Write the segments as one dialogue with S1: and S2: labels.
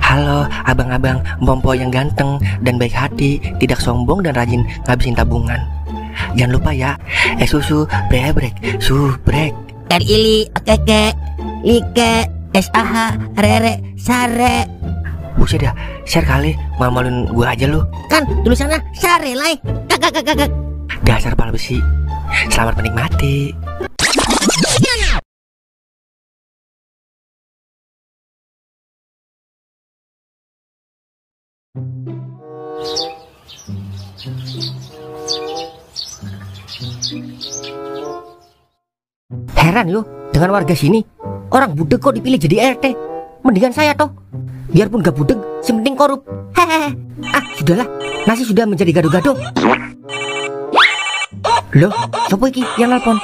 S1: Halo abang-abang Mompo yang ganteng dan baik hati, tidak sombong dan rajin ngabisin tabungan. Jangan lupa ya, susu brebrek, subrek.
S2: Ili, okeke, like, SAH, rere, sare.
S1: Buset dah, share kali, malu-maluin gua aja lu.
S2: Kan tulisannya sare lai. Kakak.
S1: Dasar pala besi. Selamat menikmati.
S3: Heran yo dengan warga sini, orang budeg kok dipilih jadi RT. Mendingan saya toh, biarpun gak budeg, si penting korup. Hehehe. Sudahlah, nasi sudah menjadi gado-gado. Loh, siapa iki yang nelpon?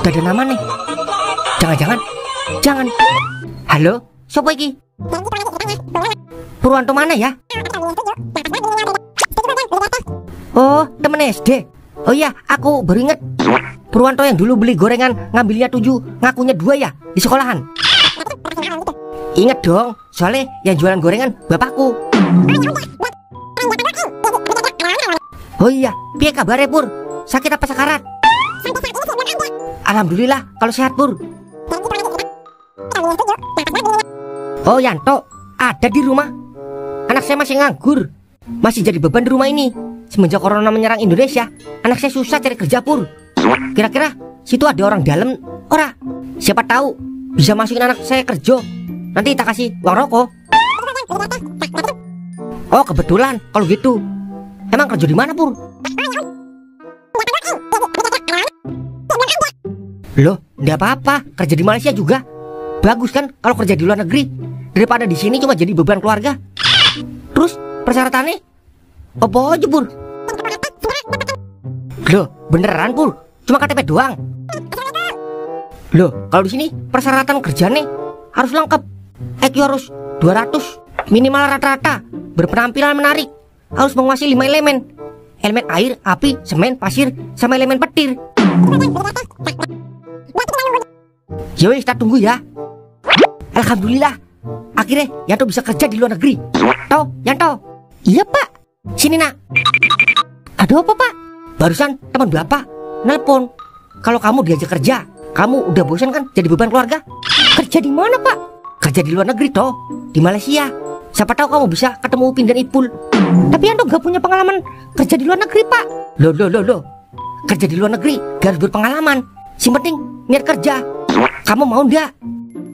S3: Gak ada nama nih. Jangan. Halo, siapa iki? Purwanto mana ya? Oh, temen SD. Oh iya, aku baru inget. Purwanto yang dulu beli gorengan ngambilnya 7, ngakunya 2 ya di sekolahan. Ingat dong, soalnya yang jualan gorengan bapakku. Oh iya, piye kabare Pur? Sakit apa sakarat? Alhamdulillah kalau sehat Pur. Oh Yanto, ada di rumah. Anak saya masih nganggur, masih jadi beban di rumah ini. Semenjak corona menyerang Indonesia, anak saya susah cari kerja Pur. Kira-kira situ ada orang dalam ora? Siapa tahu bisa masukin anak saya kerja. Nanti tak kasih uang rokok. Oh kebetulan kalau gitu. Emang kerja di mana Pur? Loh, enggak apa-apa, kerja di Malaysia juga. Bagus kan kalau kerja di luar negeri daripada di sini cuma jadi beban keluarga. Terus persyaratannya apa aja Pur? Loh, beneran Pur? Cuma KTP doang. Loh, kalau di sini persyaratan kerjanya harus lengkap. IQ harus 200 minimal rata-rata, berpenampilan menarik, harus menguasai 5 elemen. Elemen air, api, semen, pasir, sama elemen petir. Yowis, kita tunggu ya. Alhamdulillah, akhirnya Yanto bisa kerja di luar negeri. Yanto. Iya Pak. Sini nak. Ada apa Pak? Barusan teman Bapak nelpon. Kalau kamu diajak kerja, kamu udah bosan kan jadi beban keluarga? Kerja di mana Pak? Kerja di luar negeri toh, di Malaysia. Siapa tahu kamu bisa ketemu Upin dan Ipul. Tapi Yanto gak punya pengalaman kerja di luar negeri Pak. Loh. Kerja di luar negeri gak harus berpengalaman. Si penting niat kerja. Kamu mau ndak?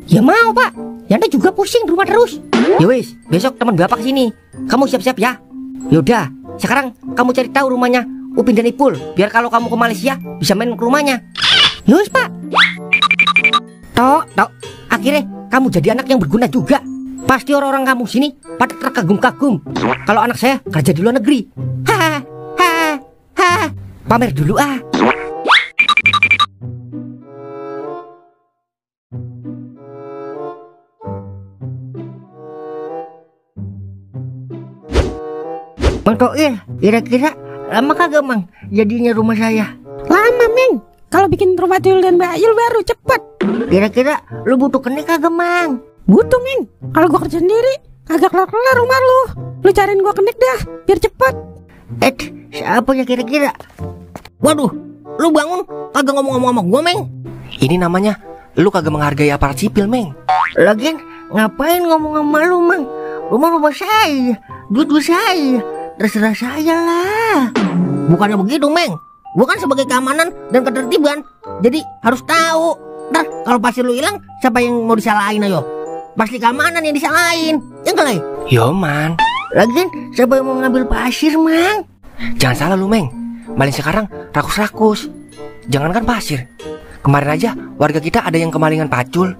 S3: Ya mau Pak. Yanto juga pusing di rumah terus. Yowis, besok teman Bapak kesini. Kamu siap-siap ya. Yaudah, sekarang kamu cari tahu rumahnya Upin dan Ipul, biar kalau kamu ke Malaysia bisa main ke rumahnya. Yowis Pak. Tok. Akhirnya kamu jadi anak yang berguna juga. Pasti orang-orang kamu sini pada terkagum-kagum kalau anak saya kerja di luar negeri. Pamer dulu ah. Bang Toil, kira-kira lama kagak Mang jadinya rumah saya?
S4: Lama Meng, kalau bikin rumah Tuyul dan Mbak Yul baru cepet.
S3: Kira-kira lu butuh kenik kagak Mang?
S4: Butuh Meng, kalau gua kerja sendiri kagak kelar-kelar rumah lu. Lu cariin gua kenik dah, biar cepet.
S3: Siapa ya kira-kira?
S2: Waduh, lu bangun kagak ngomong-ngomong sama gua Meng.
S1: Ini namanya lu kagak menghargai aparat sipil, Meng.
S3: Lagian ngapain ngomong sama lu Mang? Rumah saya, duit saya, terserah saya lah.
S2: Bukannya begitu Meng, gua kan sebagai keamanan dan ketertiban, jadi harus tahu. Ntar kalau pasir lu hilang, siapa yang mau disalahin ayo? Pasti keamanan yang disalahin, ya enggak lah?
S1: Yo man.
S3: Lagian siapa yang mau ngambil pasir Mang?
S1: Jangan salah lu Meng, maling sekarang rakus-rakus. Jangankan pasir, kemarin aja warga kita ada yang kemalingan pacul.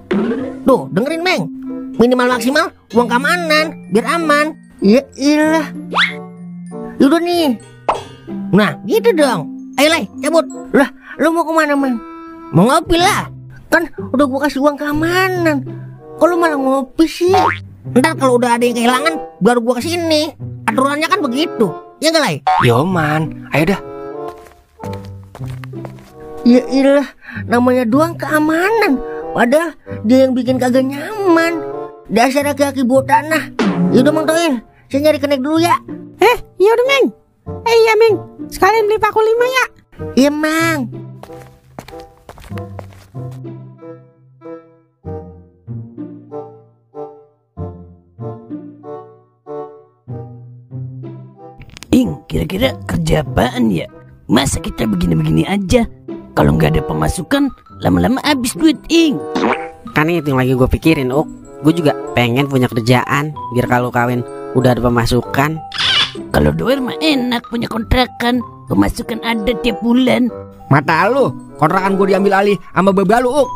S2: Tuh dengerin Meng, minimal maksimal uang keamanan biar aman.
S3: Ya iyalah.
S2: Yaudah nih. Nah gitu dong. Ayo Lai, cabut.
S3: Lah, lu mau kemana Mang?
S2: Mau ngopi lah.
S3: Kan udah gua kasih uang keamanan. Kok lu malah ngopi sih?
S2: Ntar kalau udah ada yang kehilangan baru gua kesini. Aturannya kan begitu, ya nggak Lai?
S1: Yo man, ayo dah.
S3: Ya iyalah, namanya doang keamanan, padahal dia yang bikin kagak nyaman. Dasar laki-laki bawa tanah.
S2: Yaudah Mang Toil, saya nyari kenek dulu ya.
S4: Iya udah Meng. Iya Meng, sekalian beli paku 5 ya.
S2: Iya Mang.
S5: Ing, kira-kira kerja apaan ya? Masa kita begini-begini aja? Kalau nggak ada pemasukan, lama-lama habis duit, Ing.
S3: Kan itu yang lagi gue pikirin, Gue juga pengen punya kerjaan, biar kalau kawin udah ada pemasukan.
S5: Kalau doer mah enak punya kontrakan, pemasukan ada tiap bulan.
S1: Mata lu, kontrakan gue diambil alih sama baba lu,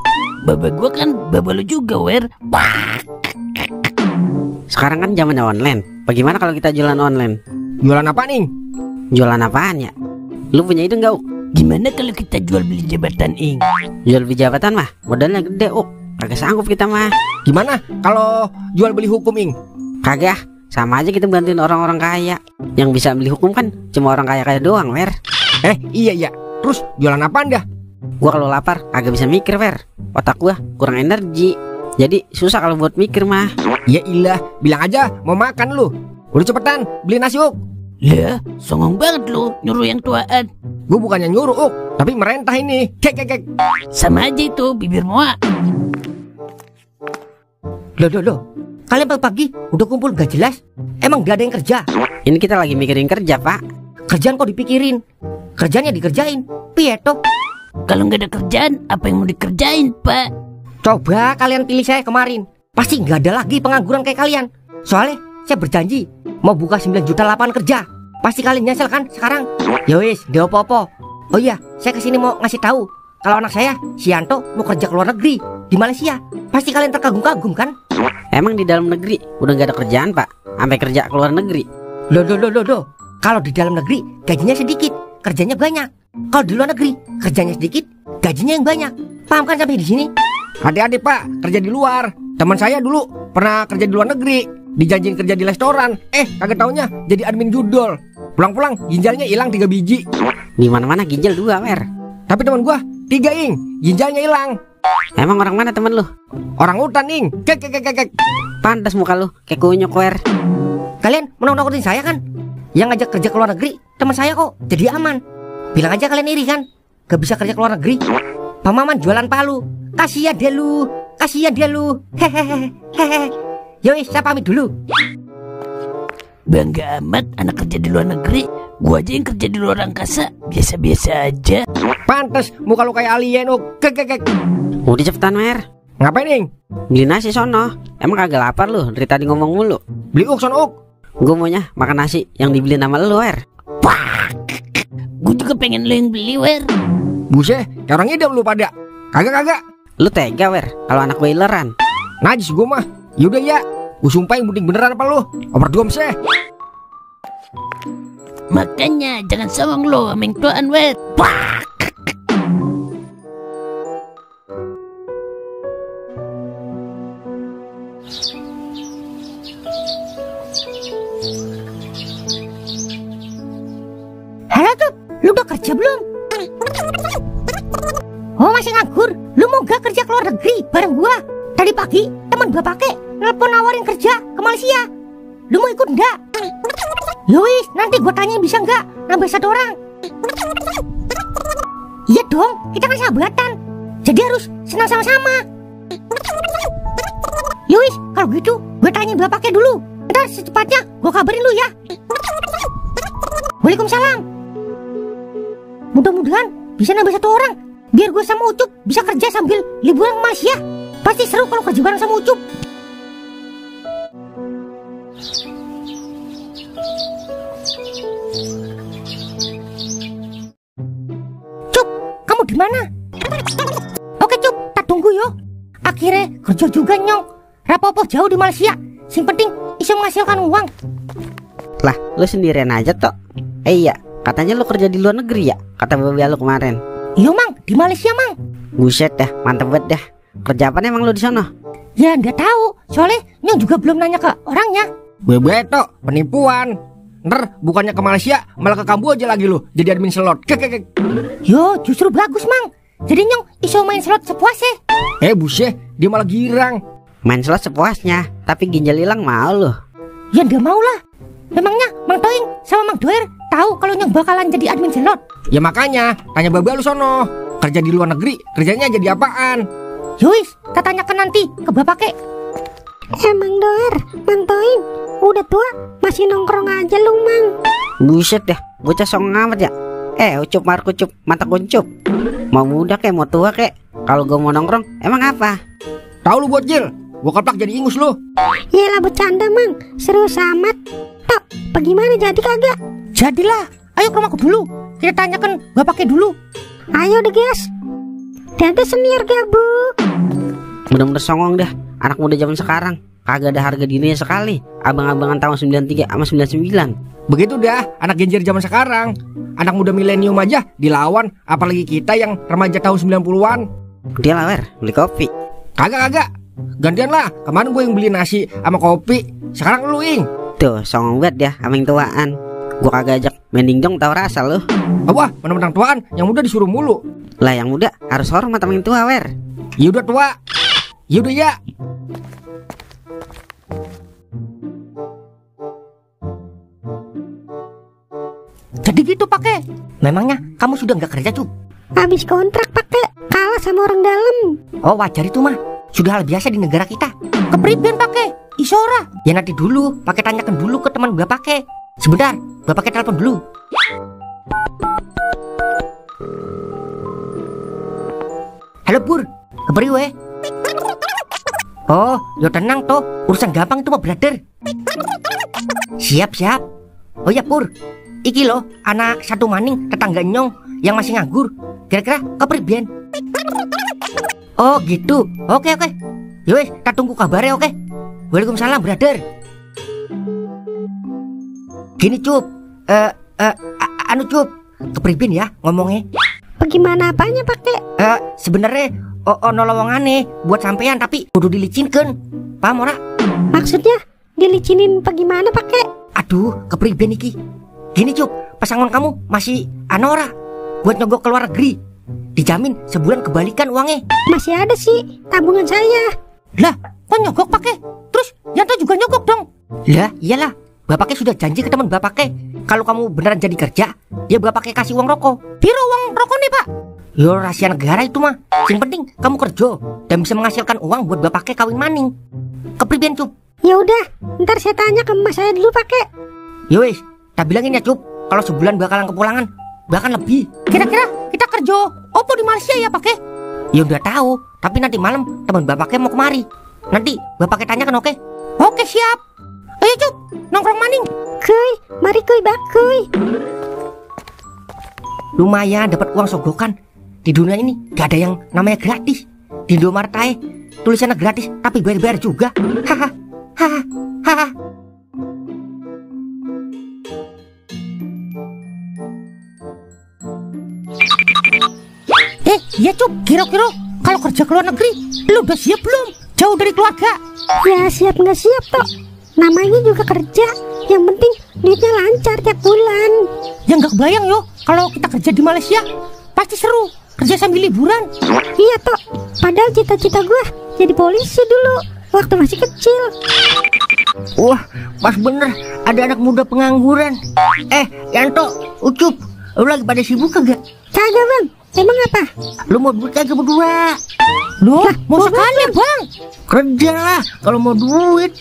S5: Baba gua kan baba lu juga, Wer.
S3: Sekarang kan zamannya online. Bagaimana kalau kita jualan online?
S1: Jualan apa nih?
S3: Jualan apaan ya? Lu punya ide nggak,
S5: Gimana kalau kita jual beli jabatan, Ing?
S3: Jual beli jabatan mah modalnya gede, Kagak sanggup kita mah.
S1: Gimana kalau jual beli hukum, Ing?
S3: Kagak, sama aja kita bantuin orang-orang kaya. Yang bisa beli hukum kan cuma orang kaya-kaya doang, Wer.
S1: Iya. Terus jualan apaan dah?
S3: Gua kalau lapar kagak bisa mikir, Wer. Otak gua kurang energi. Jadi susah kalau buat mikir mah.
S1: Ya ilah, bilang aja mau makan lu. Udah cepetan, beli nasi,
S5: Lah, songong banget lu nyuruh yang tuaan.
S1: Gue bukannya nyuruh, tapi merentah ini. Kek.
S5: Sama aja itu, bibir muak.
S2: Loh. Kalian pagi-pagi udah kumpul gak jelas? Emang gak ada yang kerja?
S3: Ini kita lagi mikirin kerja, Pak.
S2: Kerjaan kok dipikirin? Kerjanya dikerjain. Piye toh?
S5: Kalau nggak ada kerjaan, apa yang mau dikerjain, Pak?
S2: Coba kalian pilih saya kemarin. Pasti gak ada lagi pengangguran kayak kalian. Soalnya saya berjanji mau buka 9 juta lapangan kerja. Pasti kalian nyesel kan sekarang? Ya wis, gak apa-apa. Oh iya, saya kesini mau ngasih tahu kalau anak saya, si Yanto, mau kerja ke luar negeri di Malaysia. Pasti kalian terkagum-kagum kan?
S3: Emang di dalam negeri udah gak ada kerjaan, Pak? Sampai kerja ke luar negeri.
S2: Loh. Kalau di dalam negeri gajinya sedikit, kerjanya banyak. Kalau di luar negeri kerjanya sedikit, gajinya yang banyak. Paham kan sampai di sini?
S1: Hati-hati Pak, kerja di luar. Teman saya dulu pernah kerja di luar negeri, dijanjiin kerja di restoran. Kagak taunya jadi admin judol. Pulang-pulang ginjalnya hilang 3 biji.
S3: Di mana-mana ginjal 2, Wer.
S1: Tapi teman gua 3, Ing, ginjalnya hilang.
S3: Emang orang mana temen lu?
S1: Orang hutan, Ing. Kek.
S3: Pantas muka lu kayak kunyuk, Wer.
S2: Kalian menakut-nakutin saya kan? Yang ngajak kerja ke luar negeri teman saya kok, jadi aman. Bilang aja kalian iri kan? Gak bisa kerja ke luar negeri. Pak Maman jualan palu. Kasihan dia lu. Hehehe. Yoi, saya pamit dulu.
S5: Bangga amat anak kerja di luar negeri. Gua aja yang kerja di luar angkasa biasa-biasa aja.
S1: Pantes muka lu kayak alien, Kek.
S3: Udah cepetan, Wer.
S1: Ngapain, Ing?
S3: Beli nasi sono. Emang kagak lapar lu? Dari tadi ngomong mulu.
S1: Beli son,
S3: Gue maunya makan nasi yang dibeli nama lu, Wer.
S5: Gue juga pengen lo yang beli, Wer.
S1: Buset, kayak orang idam lu pada. Kagak.
S3: Lu tega, Wer, kalau anak gue ileran.
S1: Najis gua mah. Yaudah ya, gua sumpahin buding beneran apa lu? Overdose seh.
S5: Makanya jangan songong lo sama yang tuaan, Wer.
S2: Halo tuh, lu udah kerja belum? Oh masih nganggur? Lu mau gak kerja ke luar negeri bareng gua? Tadi pagi teman gua pakai nelpon nawarin kerja ke Malaysia. Lu mau ikut enggak? Yowis, nanti gua tanya bisa enggak nambah 1 orang. Iya dong, kita kan sahabatan, jadi harus senang sama-sama. Yowis, kalau gitu gua tanya bapaknya dulu. Ntar secepatnya gua kabarin lu ya. Waalaikumsalam. Mudah-mudahan bisa nambah 1 orang, biar gue sama Ucup bisa kerja sambil liburan ke Malaysia. Pasti seru kalau kerja bareng sama Ucup. Cup, kamu di mana? Oke Cup, tak tunggu yo. Akhirnya kerja juga nyong. Rapopo jauh di Malaysia, sing penting bisa menghasilkan uang.
S3: Lah, lu sendirian aja toh. Iya, katanya lu kerja di luar negeri ya? Kata babi lu kemarin.
S2: Iya mang, di Malaysia mang.
S3: Buset dah, mantep banget dah. Kerja apa emang lu di sana?
S2: Ya nggak tahu, soalnya nyong juga belum nanya ke orangnya.
S1: Bebeto, penipuan. Ntar bukannya ke Malaysia, malah ke Kamboja lagi lu jadi admin slot. Kek.
S2: Yo, justru bagus mang. Jadi nyong iso main slot sepuasnya.
S1: Buset, dia malah girang.
S3: Main slot sepuasnya, tapi ginjal hilang mau lu. Ya nggak mau lah. Memangnya Mang Toing sama Mang Doer tahu kalau Nyong bakalan jadi admin selot?
S1: Ya makanya, tanya Baba lu sono. Kerja di luar negeri, kerjanya jadi apaan?
S3: Yowis, kita tanyakan nanti ke bapake.
S4: Mang Doer, Mang Toing, udah tua masih nongkrong aja lu, Mang.
S2: Buset dah, bocah song amat ya. Ucup markucup, mata kuncup. Mau muda kek, mau tua kek. Kalau gue mau nongkrong, emang apa?
S1: Tahu lu bocil, gua keplak jadi ingus lu.
S4: Yalah bercanda, Mang. Serius amat. Tok, bagaimana jadi kagak?
S3: Jadilah, ayo ke rumahku dulu. Kita tanyakan bapake dulu.
S4: Ayo deh, guys. Dada senior gabung.
S2: Bener-bener songong dah. Anak muda zaman sekarang kagak ada harga dirinya sekali. Abang-abangan tahun 93 sama 99.
S1: Begitu dah, anak genjer zaman sekarang. Anak muda milenium aja dilawan, apalagi kita yang remaja tahun 90-an.
S2: Dia lah, Wer, beli kopi.
S1: Kagak. Gantian lah, kemarin gue yang beli nasi sama kopi. Sekarang lu, Ing.
S2: Tuh, songong banget ya sama yang tuaan. Gua kagak ajak mending dong, tau rasa lu.
S1: Wah, menang-menang tuaan, yang muda disuruh mulu.
S2: Lah yang muda harus hormat sama yang tua, Wer.
S1: Ya udah tua. Ya udah ya.
S3: Jadi gitu pake. Memangnya kamu sudah nggak kerja, Cup?
S4: Habis kontrak pakai kalah sama orang dalam.
S3: Oh wajar itu mah. Sudah hal biasa di negara kita. Kepriben pake? Isora. Ya nanti dulu, pakai tanyakan dulu ke teman bapake. Sebentar, bapake telepon dulu. Halo Pur, keberi we. Oh, yo tenang toh, urusan gampang itu mah brother. Siap. Oh ya Pur, iki loh anak satu maning tetangga Nyong yang masih nganggur. Kira-kira kepriben? Oh gitu, oke. Yowes, kita tunggu kabarnya oke. Waalaikumsalam brother. Gini Cup, anu Cup, kepriben ya ngomongnya.
S4: Bagaimana apanya pakai?
S3: Sebenarnya ono lowongane buat sampean tapi kudu dilicinkan. Paham ora?
S4: Maksudnya dilicinin bagaimana pakai?
S3: Aduh, kepriben iki. Gini Cup, pasangan kamu masih anora buat nyogok ke luar negeri. Dijamin sebulan kebalikan uangnya.
S4: Masih ada sih tabungan saya.
S3: Lah, kok nyogok pakai? Terus Yanto juga nyogok dong. Lah, iyalah. Bapaknya sudah janji ke teman bapaknya. Kalau kamu beneran jadi kerja, ya bapaknya kasih uang rokok. Piro uang rokok nih pak? Yo rahasia negara itu mah. Yang penting kamu kerja dan bisa menghasilkan uang buat bapaknya kawin maning. Kepriben Cup?
S4: Ya udah, ntar saya tanya ke emak saya dulu pakai.
S3: Yowes, tak bilangin ya Cup. Kalau sebulan bakalan kepulangan, bahkan lebih. Kira-kira kita kerja opo di Malaysia ya pakai? Ya udah tahu, tapi nanti malam teman bapaknya mau kemari. Nanti bapaknya tanya kan oke? Oke siap. Ayo Cup, nongkrong maning.
S4: Kuy, mari kuy bakuy.
S3: Lumayan dapat uang sogokan. Di dunia ini gak ada yang namanya gratis. Di Indomaret aja tulisannya gratis tapi bayar-bayar juga. Hahaha. Iya Cup, kira-kira kalau kerja ke luar negeri lu udah siap belum? Jauh dari keluarga.
S4: Ya siap nggak siap toh. Namanya juga kerja. Yang penting duitnya lancar tiap bulan.
S3: Ya nggak kebayang yo kalau kita kerja di Malaysia. Pasti seru, kerja sambil liburan.
S4: Iya toh. Padahal cita-cita gue jadi polisi dulu waktu masih kecil.
S3: Wah, pas bener ada anak muda pengangguran. Yanto, Ucup, lu lagi pada sibuk kagak?
S4: Kagak bang. Emang apa?
S3: Lu mau duit kagak berdua? Loh, mau sekali bang. Kerja lah kalau mau duit.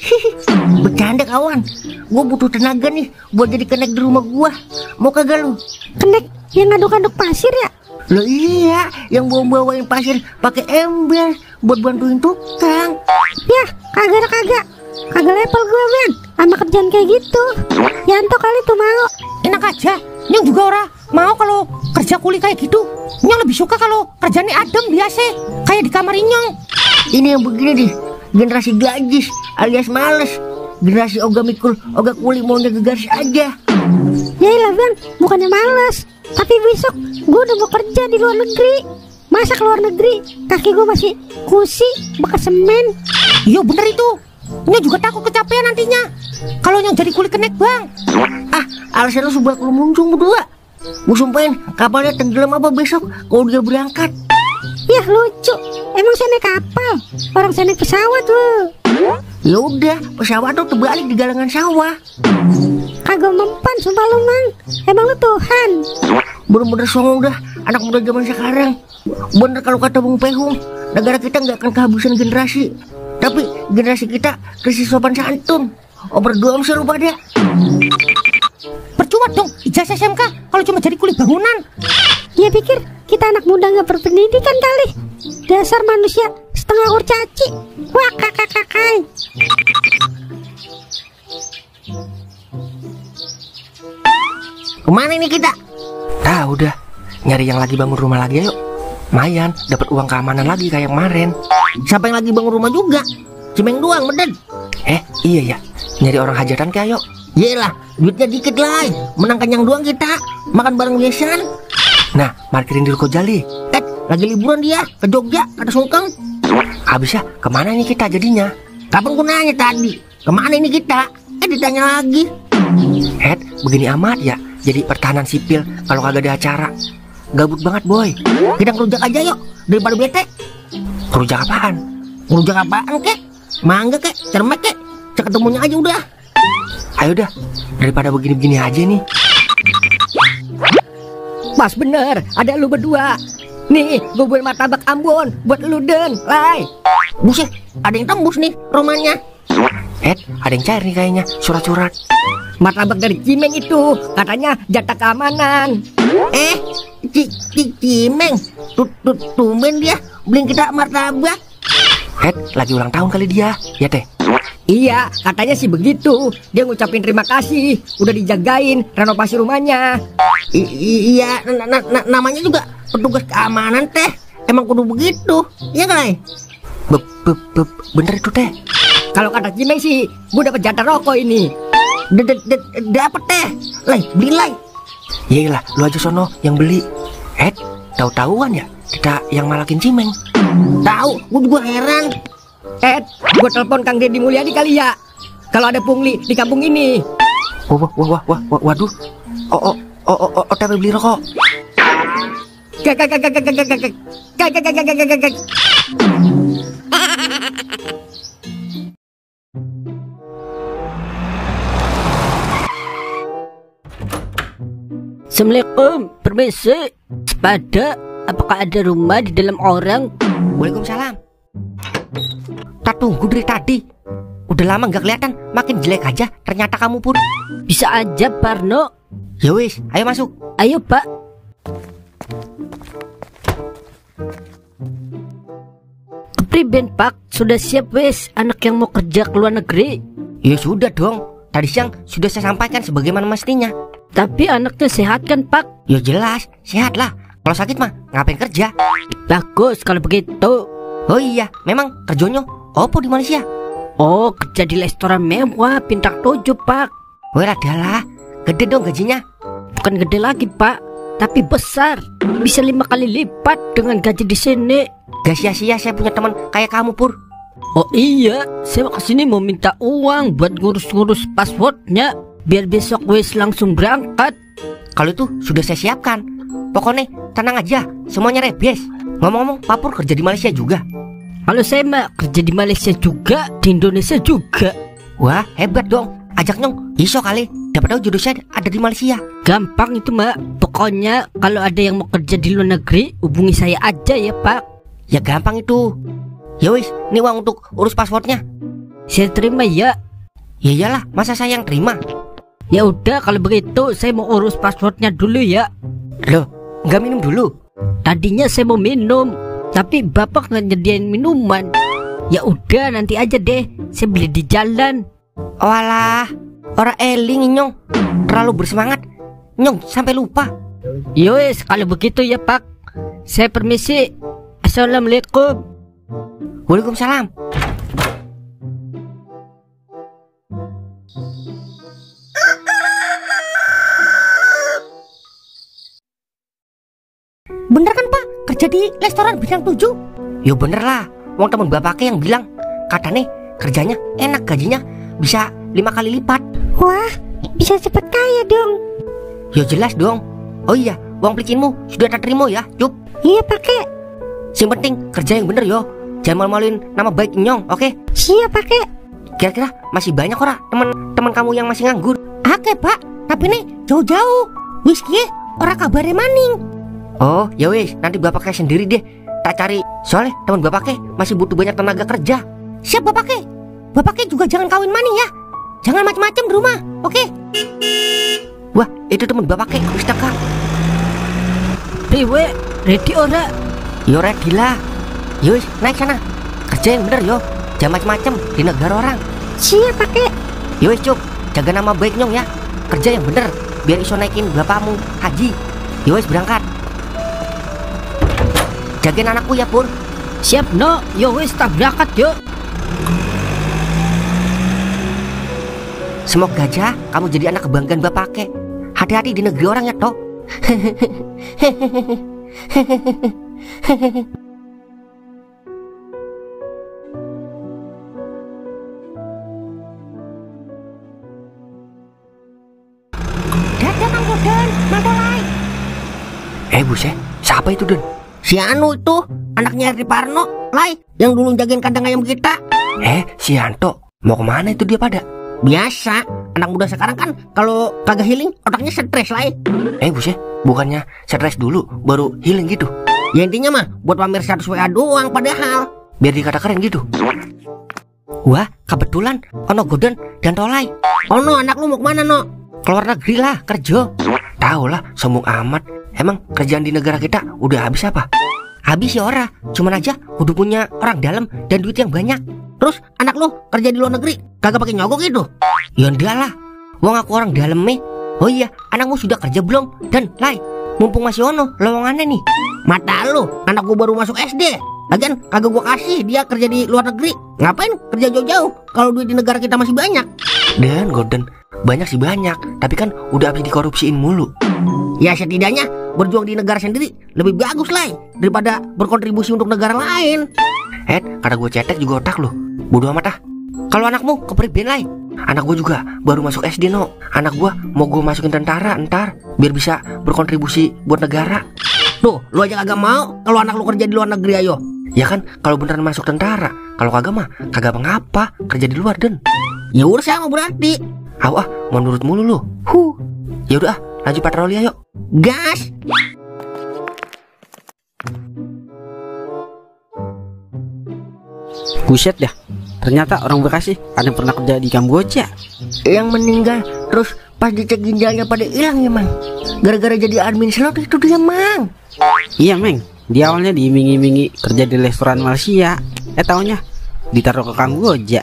S3: Bercanda kawan. Gua butuh tenaga nih buat jadi kenek di rumah gua. Mau kagak lu?
S4: Kenek yang ngaduk-ngaduk pasir ya?
S3: Loh iya, yang bawa-bawain pasir pakai ember buat bantuin tukang.
S4: Ya, kagak. Kagak level gue bang sama kerjaan kayak gitu. Yanto kali tuh mau.
S3: Enak aja. Nyong juga ora mau kalau kerja kuli kayak gitu. Nyong lebih suka kalau kerjanya adem biasa, kayak di kamar Nyong. Ini yang begini nih, generasi gajis alias males. Generasi oga mikul, oga kuli maunya gegas aja.
S4: Yaelah bang, bukannya males, tapi besok gue udah mau kerja di luar negeri. Masa ke luar negeri kaki gue masih kusi bekas semen.
S3: Iya bener itu. Nyong juga takut kecapean nantinya kalau Nyong jadi kuli kenek bang. Alasan lu sebelah lu muncung berdua. Gue sumpahin kapalnya tenggelam apa besok kalau dia berangkat.
S4: Yah lucu. Emang saya naik kapal, orang saya naik pesawat loh.
S2: Ya udah, pesawat tuh terbalik di galangan sawah.
S4: Kagak mempan sumpah lu Mang. Emang lu Tuhan.
S2: Bener-bener songong dah anak muda zaman sekarang. Bener kalau kata Bung Pehung, negara kita nggak akan kehabisan generasi, tapi generasi kita krisis sopan santun. Berdua sih lu pada.
S3: Percuma dong ijazah SMK kalau cuma jadi kuli bangunan.
S4: Dia pikir kita anak muda nggak berpendidikan kali. Dasar manusia setengah kurcaci. Wah kakak-kakai.
S2: Kemana ini kita?
S1: Udah nyari yang lagi bangun rumah lagi ayo. Mayan dapat uang keamanan lagi kayak kemarin.
S2: Siapa yang lagi bangun rumah juga? Cimeng doang beden.
S1: Iya ya, nyari orang hajatan kayak ayo.
S2: Yelah, duitnya dikit lah. Menang kenyang doang kita. Makan bareng biasan.
S1: Nah, parkirin di Ruko Jali.
S2: Lagi liburan dia ke Jogja, ada Sungkeng.
S1: Habisnya kemana ini kita jadinya?
S2: Kapan gue nanya tadi? Kemana ini kita? Ditanya lagi.
S1: Begini amat ya. Jadi pertahanan sipil kalau kagak ada acara. Gabut banget boy.
S2: Kita ngerujak aja yuk, daripada bete.
S1: Ngerujak apaan?
S2: Ngerujak apaan kek? Mangga kek, cermek kek. Cek ketemunya aja udah.
S1: Ayo dah, daripada begini-begini aja nih.
S3: Pas bener, ada lu berdua. Nih, gue buat martabak Ambon buat lu Den, Lai.
S2: Buset, ada yang tembus nih rumahnya.
S1: Ada yang cair nih kayaknya, surat-surat.
S3: Martabak dari Cimeng itu, katanya jatah keamanan.
S2: Cimeng, tumben dia beliin kita martabak.
S1: Lagi ulang tahun kali dia, ya teh.
S3: Iya, katanya sih begitu. Dia ngucapin terima kasih, udah dijagain renovasi rumahnya.
S2: Iya, namanya juga petugas keamanan teh. Emang kudu begitu, ya kan?
S1: Bener itu teh.
S3: Kalau kata Cimeng sih, gue dapet jatah rokok ini.
S2: Dapet teh, Lai, beli Lai.
S1: Iyalah, lu aja sono yang beli. Tahu-tahuan ya kita yang malakin Cimeng.
S2: Tahu, gue juga heran.
S3: Gue telepon Kang Deddy Mulyadi kali ya. Kalau ada pungli di kampung ini.
S1: Waduh. Tapi beli rokok.
S5: Assalamualaikum, permisi. Sepada, apakah ada rumah di dalam orang?
S3: Waalaikumsalam. Tak tunggu dari tadi. Udah lama nggak kelihatan, makin jelek aja. Ternyata kamu pun.
S5: Bisa aja, Parno.
S3: Ya wis, ayo masuk.
S5: Ayo, Pak. Kepriben, Pak? Sudah siap wis anak yang mau kerja ke luar negeri?
S3: Ya sudah dong. Tadi siang sudah saya sampaikan sebagaimana mestinya.
S5: Tapi anaknya sehat kan, Pak?
S3: Ya jelas, sehat lah. Kalau sakit mah ngapain kerja?
S5: Bagus kalau begitu.
S3: Oh iya, memang kerjanya opo di Malaysia?
S5: Oh, kerja di restoran mewah bintang 7, Pak.
S3: Wah, adalah gede dong gajinya.
S5: Bukan gede lagi, Pak, tapi besar. Bisa 5 kali lipat dengan gaji di sini.
S3: Gak sia-sia saya punya teman kayak kamu, Pur.
S5: Oh iya, saya kesini mau minta uang buat ngurus-ngurus passwordnya, biar besok wis langsung berangkat.
S3: Kalau itu sudah saya siapkan. Pokoknya tenang aja, semuanya rebes. Ngomong-ngomong, Pak Pur kerja di Malaysia juga?
S5: Kalau saya mah kerja di Malaysia juga, di Indonesia juga.
S3: Wah, hebat dong. Ajak nyong, iso kali. Dapat tahu jodoh saya ada di Malaysia.
S5: Gampang itu, Mak. Pokoknya kalau ada yang mau kerja di luar negeri, hubungi saya aja ya, Pak.
S3: Ya gampang itu. Ya wis, ini uang untuk urus passwordnya.
S5: Saya terima ya.
S3: Ya iyalah, masa saya yang terima?
S5: Ya udah kalau begitu saya mau urus passwordnya dulu ya.
S3: Loh, nggak minum dulu?
S5: Tadinya saya mau minum, tapi bapak nggak nyediain minuman. Ya udah nanti aja deh, saya beli di jalan.
S3: Walah, orang eling nyong. Terlalu bersemangat, nyong sampai lupa.
S5: Yowes kalau begitu ya Pak. Saya permisi. Assalamualaikum.
S3: Waalaikumsalam.
S4: Bener kan Pak, kerja di restoran bintang 7?
S3: Yo bener lah, wong temen bapaknya yang bilang. Katanya kerjanya enak, gajinya bisa 5 kali lipat.
S4: Wah, bisa cepet kaya dong.
S3: Yo jelas dong. Oh iya, uang pelicinmu sudah tak terima ya, Cup?
S4: Iya pakai.
S2: Sing penting kerja yang bener yo. Jangan malu-maluin nama baik Nyong, oke?
S4: Siap Pak.
S2: Kira-kira masih banyak ora teman-teman kamu yang masih nganggur?
S3: Oke Pak, tapi nih jauh-jauh. Wis kiye ora kabare maning.
S2: Oh, ya wis, nanti bapak kayak sendiri deh. Tak cari, soalnya teman bapak kayak masih butuh banyak tenaga kerja.
S3: Siap Bapake. Bapake juga jangan kawin maning ya. Jangan macam-macam di rumah, oke?
S2: Wah, itu teman bapak kayak wis teka.
S5: Priwe, ready ora?
S2: Yo ready lah. Yo wis, naik sana. Kerja yang bener yo. Jangan macam-macam di negara orang.
S4: Siap Pak.
S2: Yo wis, Cuk, jaga nama baik Nyong ya. Kerja yang bener biar iso naikin bapakmu haji. Yo wis, berangkat. Jagain anakku ya Pur.
S5: Siap no, yo wis tak berangkat yuk.
S2: Semoga aja kamu jadi anak kebanggaan bapak ke. Hati-hati di negeri orang ya toh.
S3: Dadah Mang Goden, Mang Tolai.
S2: Buset, siapa itu Den?
S3: Si Anu itu, anaknya Eri Parno, Lai, yang dulu jagain kandang ayam kita.
S2: Si Yanto, mau kemana itu dia pada?
S3: Biasa, anak muda sekarang kan kalau kagak healing otaknya stres, Lai.
S2: Buset, bukannya stres dulu baru healing gitu?
S3: Ya intinya mah buat pamer status WA doang padahal.
S2: Biar dikata keren gitu. Wah, kebetulan Ono Goden dan Tolai.
S3: Ono, anak lu mau kemana, No?
S2: Keluar negeri lah, kerja. Tahu lah, sombong amat. Emang kerjaan di negara kita udah habis apa?
S3: Habis ya ora, cuman aja kudu punya orang dalam dan duit yang banyak. Terus anak lu kerja di luar negeri kagak pakai nyogok itu?
S2: Ya enggak lah, wong aku orang dalam nih. Oh iya, anakmu sudah kerja belum? Dan Lai, mumpung masih ono lowongannya nih.
S3: Mata lu, anak gua baru masuk SD. Lagian kagak gua kasih dia kerja di luar negeri. Ngapain kerja jauh-jauh kalau duit di negara kita masih banyak?
S2: Dan Gordon, banyak sih banyak, tapi kan udah habis dikorupsiin mulu.
S3: Ya setidaknya berjuang di negara sendiri lebih bagus lah daripada berkontribusi untuk negara lain.
S2: Kata gue cetek juga otak lu. Bodoh amat ah. Kalau anakmu kepriben Lai? Anak gue juga baru masuk SD no. Anak gue mau gue masukin tentara ntar biar bisa berkontribusi buat negara.
S3: Tuh, lu aja kagak mau kalau anak lu kerja di luar negeri ayo.
S2: Ya kan kalau beneran masuk tentara. Kalau kagak mah kagak mengapa kerja di luar Den.
S3: Ya udah sama berarti.
S2: Mau nurut mulu lu. Ya udah lanjut patroli ayo.
S3: Gas.
S6: Buset dah, ternyata orang Bekasi ada yang pernah kerja di Kamboja.
S3: Yang meninggal terus pas dicek ginjalnya pada hilang ya Mang. Gara-gara jadi admin slot itu dia Mang.
S6: Iya Meng, di awalnya diiming-imingi kerja di restoran Malaysia. Taunya ditaruh ke Kamboja.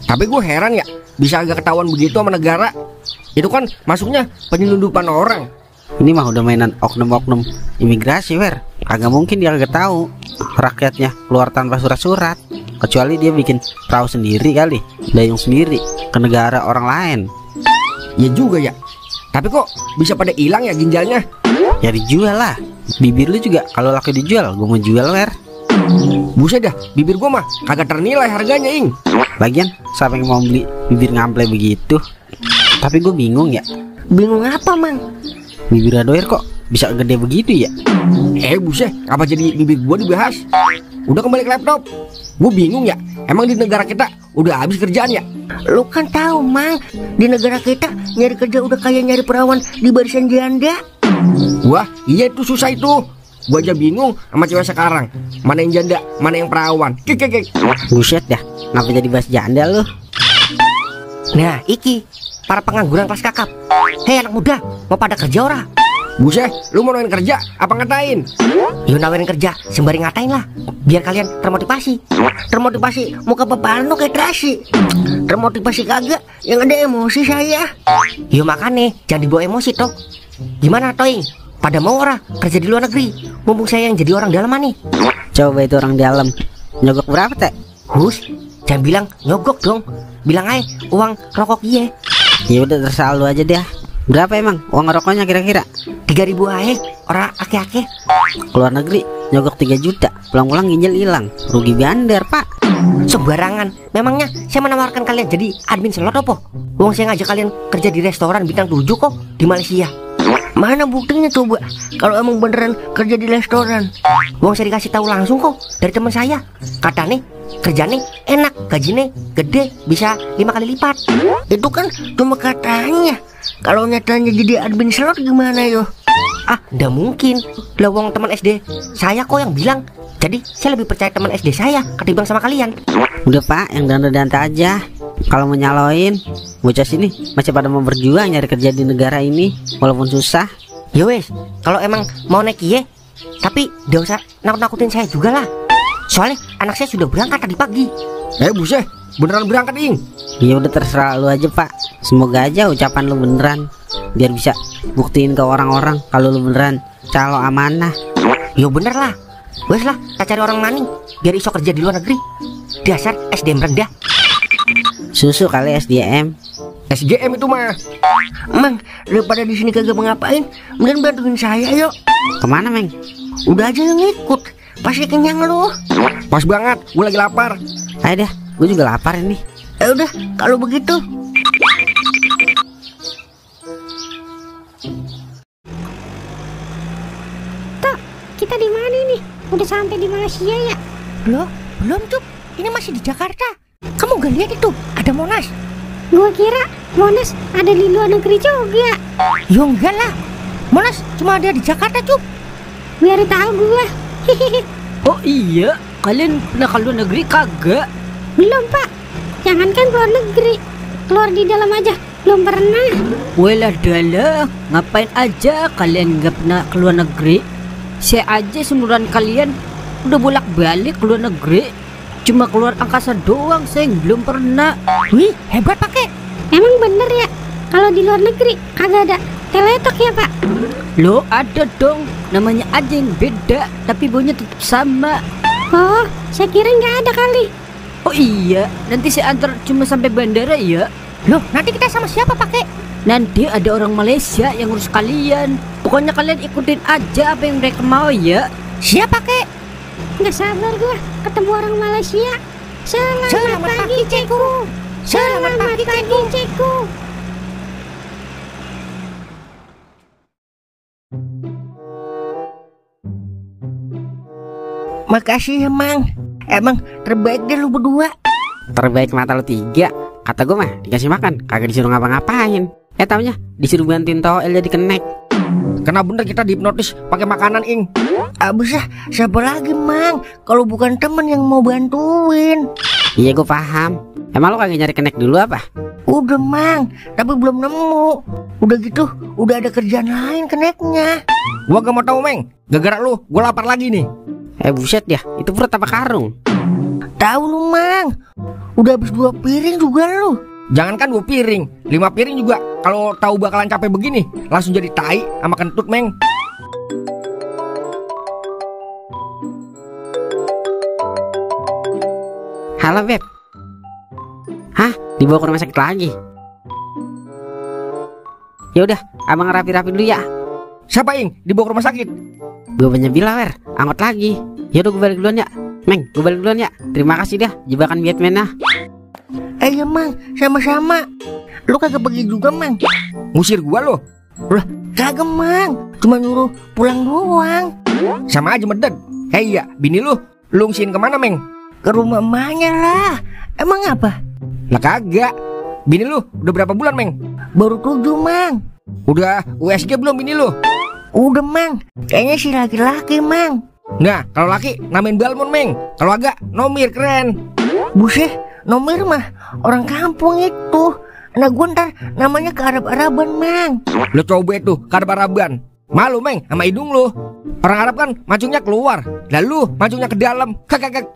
S1: Tapi gue heran ya, bisa agak ketahuan begitu sama negara. Itu kan masuknya penyelundupan orang.
S6: Ini mah udah mainan oknum-oknum imigrasi Wer. Kagak mungkin dia kagak tahu rakyatnya keluar tanpa surat-surat. Kecuali dia bikin perahu sendiri kali, dayung sendiri ke negara orang lain.
S1: Ya juga ya. Tapi kok bisa pada hilang ya ginjalnya?
S6: Ya dijual lah. Bibir lu juga kalau laku dijual, gue mau jual Wer.
S1: Buset dah, bibir gua mah kagak ternilai harganya Ing.
S6: Lagian siapa yang mau beli bibir ngample begitu? Tapi gue bingung ya.
S3: Bingung apa Mang?
S6: Bibir Adoir kok bisa gede begitu ya?
S1: Buset, apa jadi bibir gua dibahas? Udah kembali ke laptop. Gue bingung ya, emang di negara kita udah habis kerjaan ya?
S3: Lu kan tahu Mang, di negara kita nyari kerja udah kayak nyari perawan di barisan janda.
S1: Wah, iya itu susah itu. Gua aja bingung sama cewek sekarang. Mana yang janda, mana yang perawan. Kek.
S6: Buset dah, kenapa jadi bahas janda lu?
S2: Nah, iki para pengangguran kelas kakap. Hei anak muda, mau pada kerja ora?
S1: Buset, lu mau nawarin kerja apa ngatain?
S2: Yo nawarin kerja, sembari ngatain lah. Biar kalian termotivasi.
S3: Termotivasi muka bapak lu kayak terasi. Termotivasi kagak, yang ada emosi saya.
S2: Yo makane, jangan dibawa emosi toh. Gimana Toing? Pada mau ora kerja di luar negeri? Mumpung saya yang jadi orang dalam nih.
S6: Coba itu orang dalam nyogok berapa teh?
S2: Jangan bilang nyogok dong. Bilang aja uang rokok iye.
S6: Ya udah terserah lu aja deh. Berapa emang uang rokoknya kira-kira?
S2: 3.000 aja, orang ake-ake.
S6: Keluar negeri nyogok 3 juta, pulang-pulang ginjal hilang, rugi bandar pak.
S2: Sembarangan. Memangnya saya menawarkan kalian jadi admin slot apa? Uang saya ngajak kalian kerja di restoran bintang 7 kok di Malaysia. Mana buktinya coba kalau emang beneran kerja di restoran? Wong saya dikasih tahu langsung kok dari teman saya. Katanya kerjanya enak, gajinya gede, bisa 5 kali lipat. Itu kan cuma katanya. Kalau nyatanya jadi admin slot gimana yo? Ah, nggak mungkin. Lah wong teman SD saya kok yang bilang. Jadi saya lebih percaya teman SD saya ketimbang sama kalian.
S6: Udah Pak, yang danta-danta aja. Kalau mau nyaloin, bocah sini masih pada mau berjuang nyari kerja di negara ini walaupun susah.
S2: Ya wes, kalau emang mau naik ye, tapi gak usah nakut-nakutin saya juga lah. Soalnya anak saya sudah berangkat tadi pagi.
S1: Buset, beneran berangkat Ing?
S6: Ya udah terserah lu aja Pak. Semoga aja ucapan lu beneran, biar bisa buktiin ke orang-orang kalau lu beneran calo amanah.
S2: Yo bener lah. Wes lah, kita cari orang maning biar iso kerja di luar negeri. Dasar SDM rendah.
S6: Susu kali SDM.
S1: SGM itu mah.
S2: Mang, daripada di sini kagak ngapain, mending bantuin saya yuk.
S6: Kemana Meng?
S2: Udah aja yang ikut, pasti kenyang lu.
S1: Pas banget, gue lagi lapar.
S6: Ayo dah, gue juga lapar ini.
S2: Udah, kalau begitu.
S4: Tok, kita di mana nih? Udah sampai di Malaysia ya?
S3: Loh, belum Cup. Ini masih di Jakarta. Kamu gak lihat itu? Ada Monas.
S4: Gua kira Monas ada di luar negeri juga.
S3: Yo enggak lah. Monas cuma ada di Jakarta Cup.
S4: Biar tahu gua.
S5: Oh iya, kalian pernah ke luar negeri kagak?
S4: Belum Pak. Jangankan keluar negeri, keluar di dalam aja belum pernah.
S5: Walah dalah, ngapain aja kalian nggak pernah ke luar negeri? Saya aja seumuran kalian udah bolak-balik ke luar negeri. Cuma keluar angkasa doang saya yang belum pernah.
S3: Wih, hebat pakai.
S4: Emang bener ya? Kalau di luar negeri kagak ada teletok ya Pak?
S5: Loh ada dong, namanya aja yang beda tapi baunya tetap sama.
S4: Oh, saya kira nggak ada kali.
S5: Oh iya, nanti saya antar cuma sampai bandara ya.
S3: Loh, nanti kita sama siapa pakai?
S5: Nanti ada orang Malaysia yang ngurus kalian. Pokoknya kalian ikutin aja apa yang mereka mau ya.
S3: Siapa pakai?
S4: Nggak sabar gua ketemu orang Malaysia. Selamat pagi Ceku. Selamat pagi Ceku.
S2: Makasih ya Mang. Emang terbaik deh lu berdua.
S6: Terbaik mata lu 3. Kata gue mah dikasih makan, kagak disuruh ngapa-ngapain. Taunya disuruh bantuin toel jadi kenek.
S1: Kena bener kita dihipnotis pakai makanan Ing.
S2: Abis siapa lagi Mang? Kalau bukan temen yang mau bantuin.
S6: Iya gue paham. Emang lu kagak nyari kenek dulu apa?
S2: Udah Mang, tapi belum nemu. Udah gitu, udah ada kerjaan lain keneknya.
S1: Gua gak mau tahu Meng. Gara-gara lu, gua lapar lagi nih.
S6: Buset ya, itu perut apa karung?
S2: Tahu lu Mang, udah habis 2 piring juga lu.
S1: Jangankan 2 piring, 5 piring juga. Kalau tahu bakalan capek begini, langsung jadi tai sama kentut Meng.
S6: Halo Beb. Hah, dibawa ke rumah sakit lagi? Ya udah, abang rapi-rapi dulu ya.
S1: Siapa Ing? Dibawa ke rumah sakit?
S6: Gue banyak bilang Wer, angkot lagi. Ya udah gue balik duluan ya. Meng, gue balik duluan ya. Terima kasih dah jebakan Batman nah.
S2: Ya Mang, sama-sama. Lu kagak pergi juga Mang?
S1: Ngusir gua lo?
S2: Lah, kagak Mang, cuma nyuruh pulang doang.
S1: Sama aja meded. Iya, bini lu ngisiin kemana Meng?
S2: Ke rumah emaknya lah. Emang apa?
S1: Lah kagak. Bini lu udah berapa bulan Meng?
S2: Baru 7 Mang.
S1: Udah USG belum bini lu?
S2: Udah Mang, kayaknya si laki-laki Mang.
S1: Nah, kalau laki namain Balmon Meng. Kalau agak Nomir keren.
S2: Buset, Nomir mah orang kampung itu. Nah gue ntar namanya ke Arab-Araban Mang.
S1: Lo coba itu ke Arab-Araban. Malu Meng sama hidung lu. Orang Arab kan mancungnya keluar, lalu mancungnya ke dalam. Kakak.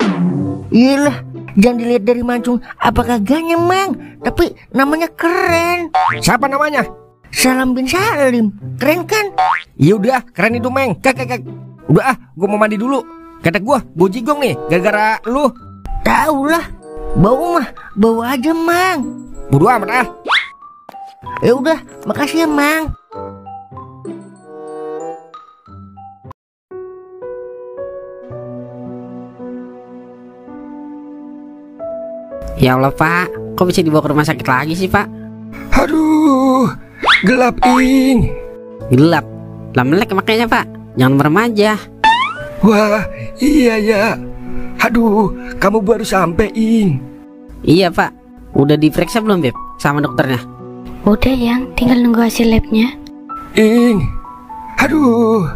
S2: Iyalah, jangan dilihat dari mancung apa kagaknya Mang, tapi namanya keren.
S1: Siapa namanya?
S2: Salam bin Salim. Keren kan?
S1: Ya udah, keren itu Meng. Kakak. Udah gue mau mandi dulu. Kata gue jigong nih gara-gara lu.
S2: Tahu lah, bau mah bau aja Mang.
S1: Bodo amat
S2: Ya udah, makasih ya Mang.
S6: Ya Allah Pak, kok bisa dibawa ke rumah sakit lagi sih Pak?
S1: Aduh, gelap Ing.
S6: Gelap. Lah melek makanya Pak. Jangan merem aja.
S1: Wah, iya ya. Aduh, kamu baru sampai, Ing.
S6: Iya Pak. Udah diperiksa belum Beb sama dokternya?
S4: Udah Yang, tinggal nunggu hasil labnya.
S1: Ing, aduh,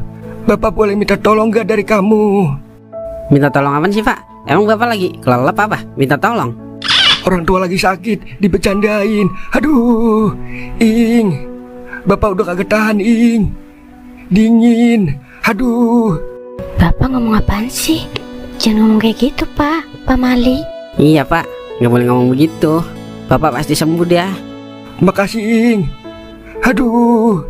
S1: Bapak boleh minta tolong gak dari kamu?
S6: Minta tolong apa sih Pak? Emang Bapak lagi kelelep apa? Minta tolong?
S1: Orang tua lagi sakit, dibecandain. Aduh, Ing, Bapak udah kagak tahan, Ing. Dingin, aduh.
S4: Bapak ngomong apaan sih? Jangan ngomong kayak gitu Pak Mali.
S6: Iya Pak, nggak boleh ngomong begitu. Bapak pasti sembuh dah.
S1: Makasih, Ing. Aduh.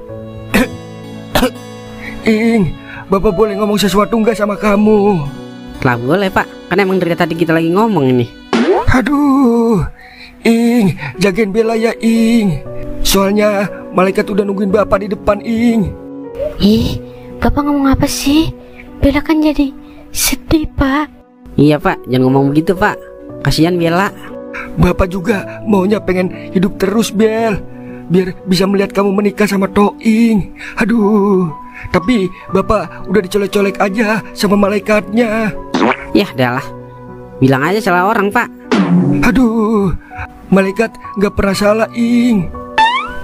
S1: Ing, Bapak boleh ngomong sesuatu nggak sama kamu?
S6: Lah boleh Pak, kan emang dari tadi kita lagi ngomong ini.
S1: Aduh, Ing, jagain Bella ya, Ing. Soalnya malaikat udah nungguin Bapak di depan, Ing.
S4: Ih, Bapak ngomong apa sih? Bella kan jadi sedih Pak.
S6: Iya Pak, jangan ngomong begitu Pak. Kasihan Bella.
S1: Bapak juga maunya pengen hidup terus, Bel. Biar bisa melihat kamu menikah sama Toing. Aduh, tapi Bapak udah dicolek-colek aja sama malaikatnya.
S6: Yah dah lah, bilang aja salah orang Pak.
S1: Aduh, malaikat gak pernah salah, Ing.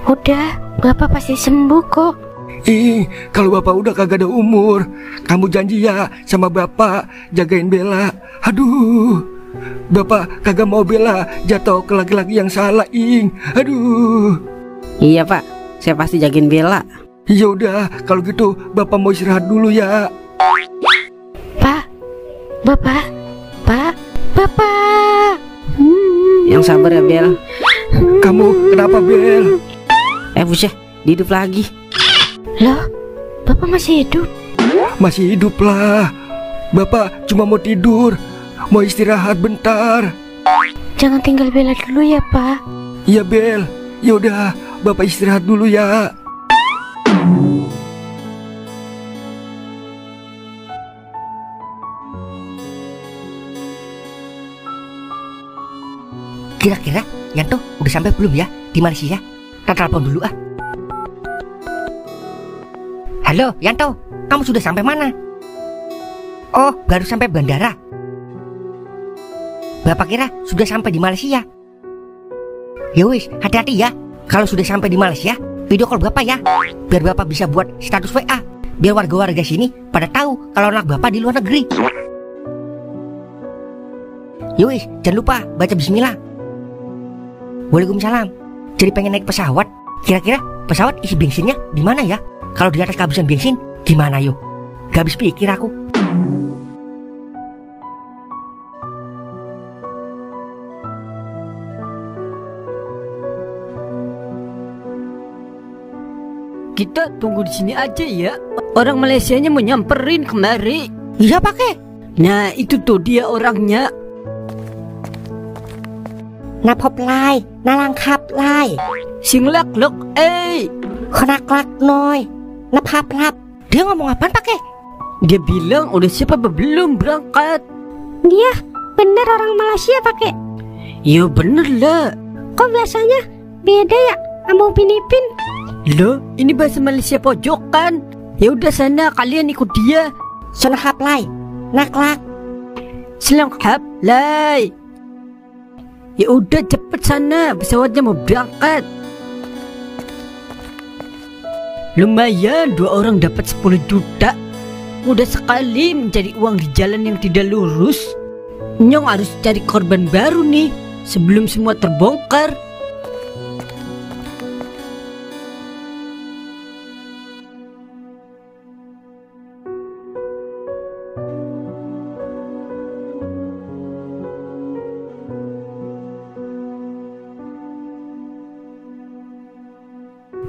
S4: Udah, Bapak pasti sembuh kok.
S1: Ing, kalau Bapak udah kagak ada umur, kamu janji ya sama Bapak jagain Bella. Aduh, Bapak kagak mau Bella jatuh ke laki-laki yang salah, Ing. Aduh.
S6: Iya Pak, saya pasti jagain Bella.
S1: Ya udah, kalau gitu Bapak mau istirahat dulu ya.
S4: Pak, Bapak.
S6: Yang sabar ya Bel.
S1: Kamu kenapa, Bel?
S6: Buset, hidup lagi.
S4: Loh, Bapak masih hidup?
S1: Masih hidup lah. Bapak cuma mau tidur, mau istirahat bentar.
S4: Jangan tinggal Bella dulu ya Pak.
S1: Iya, Bel. Ya udah, Bapak istirahat dulu ya.
S2: Kira-kira Yanto udah sampai belum ya di Malaysia? Kita telepon dulu ah. Halo Yanto, kamu sudah sampai mana? Oh, baru sampai bandara. Bapak kira sudah sampai di Malaysia. Yowis, hati-hati ya. Kalau sudah sampai di Malaysia, video call Bapak ya. Biar Bapak bisa buat status WA. Biar warga-warga sini pada tahu kalau anak Bapak di luar negeri. Yowis, jangan lupa baca bismillah. Waalaikumsalam. Jadi pengen naik pesawat. Kira-kira pesawat isi bensinnya di mana ya? Kalau di atas kehabisan bensin, gimana yuk? Gak habis pikir aku.
S5: Kita tunggu di sini aja ya. Orang Malaysianya mau nyamperin kemari.
S2: Iya pakai.
S5: Nah itu tuh dia orangnya.
S2: Napop lai, nalangkap lai.
S5: Sing lak lok,
S2: Konak lak noy, napap lap. Dia ngomong apaan pakai?
S5: Dia bilang udah siapa belum berangkat.
S4: Dia bener orang Malaysia pakai.
S5: Ya bener lah.
S4: Kok biasanya beda ya sama Upin Ipin?
S5: Loh, ini bahasa Malaysia pojokan. Ya udah sana kalian ikut dia.
S2: Sonahap lai, naklak.
S5: Selangkap lai. Ya udah cepet sana, pesawatnya mau berangkat. Lumayan, 2 orang dapat 10 juta. Mudah sekali mencari uang di jalan yang tidak lurus. Nyong harus cari korban baru nih sebelum semua terbongkar.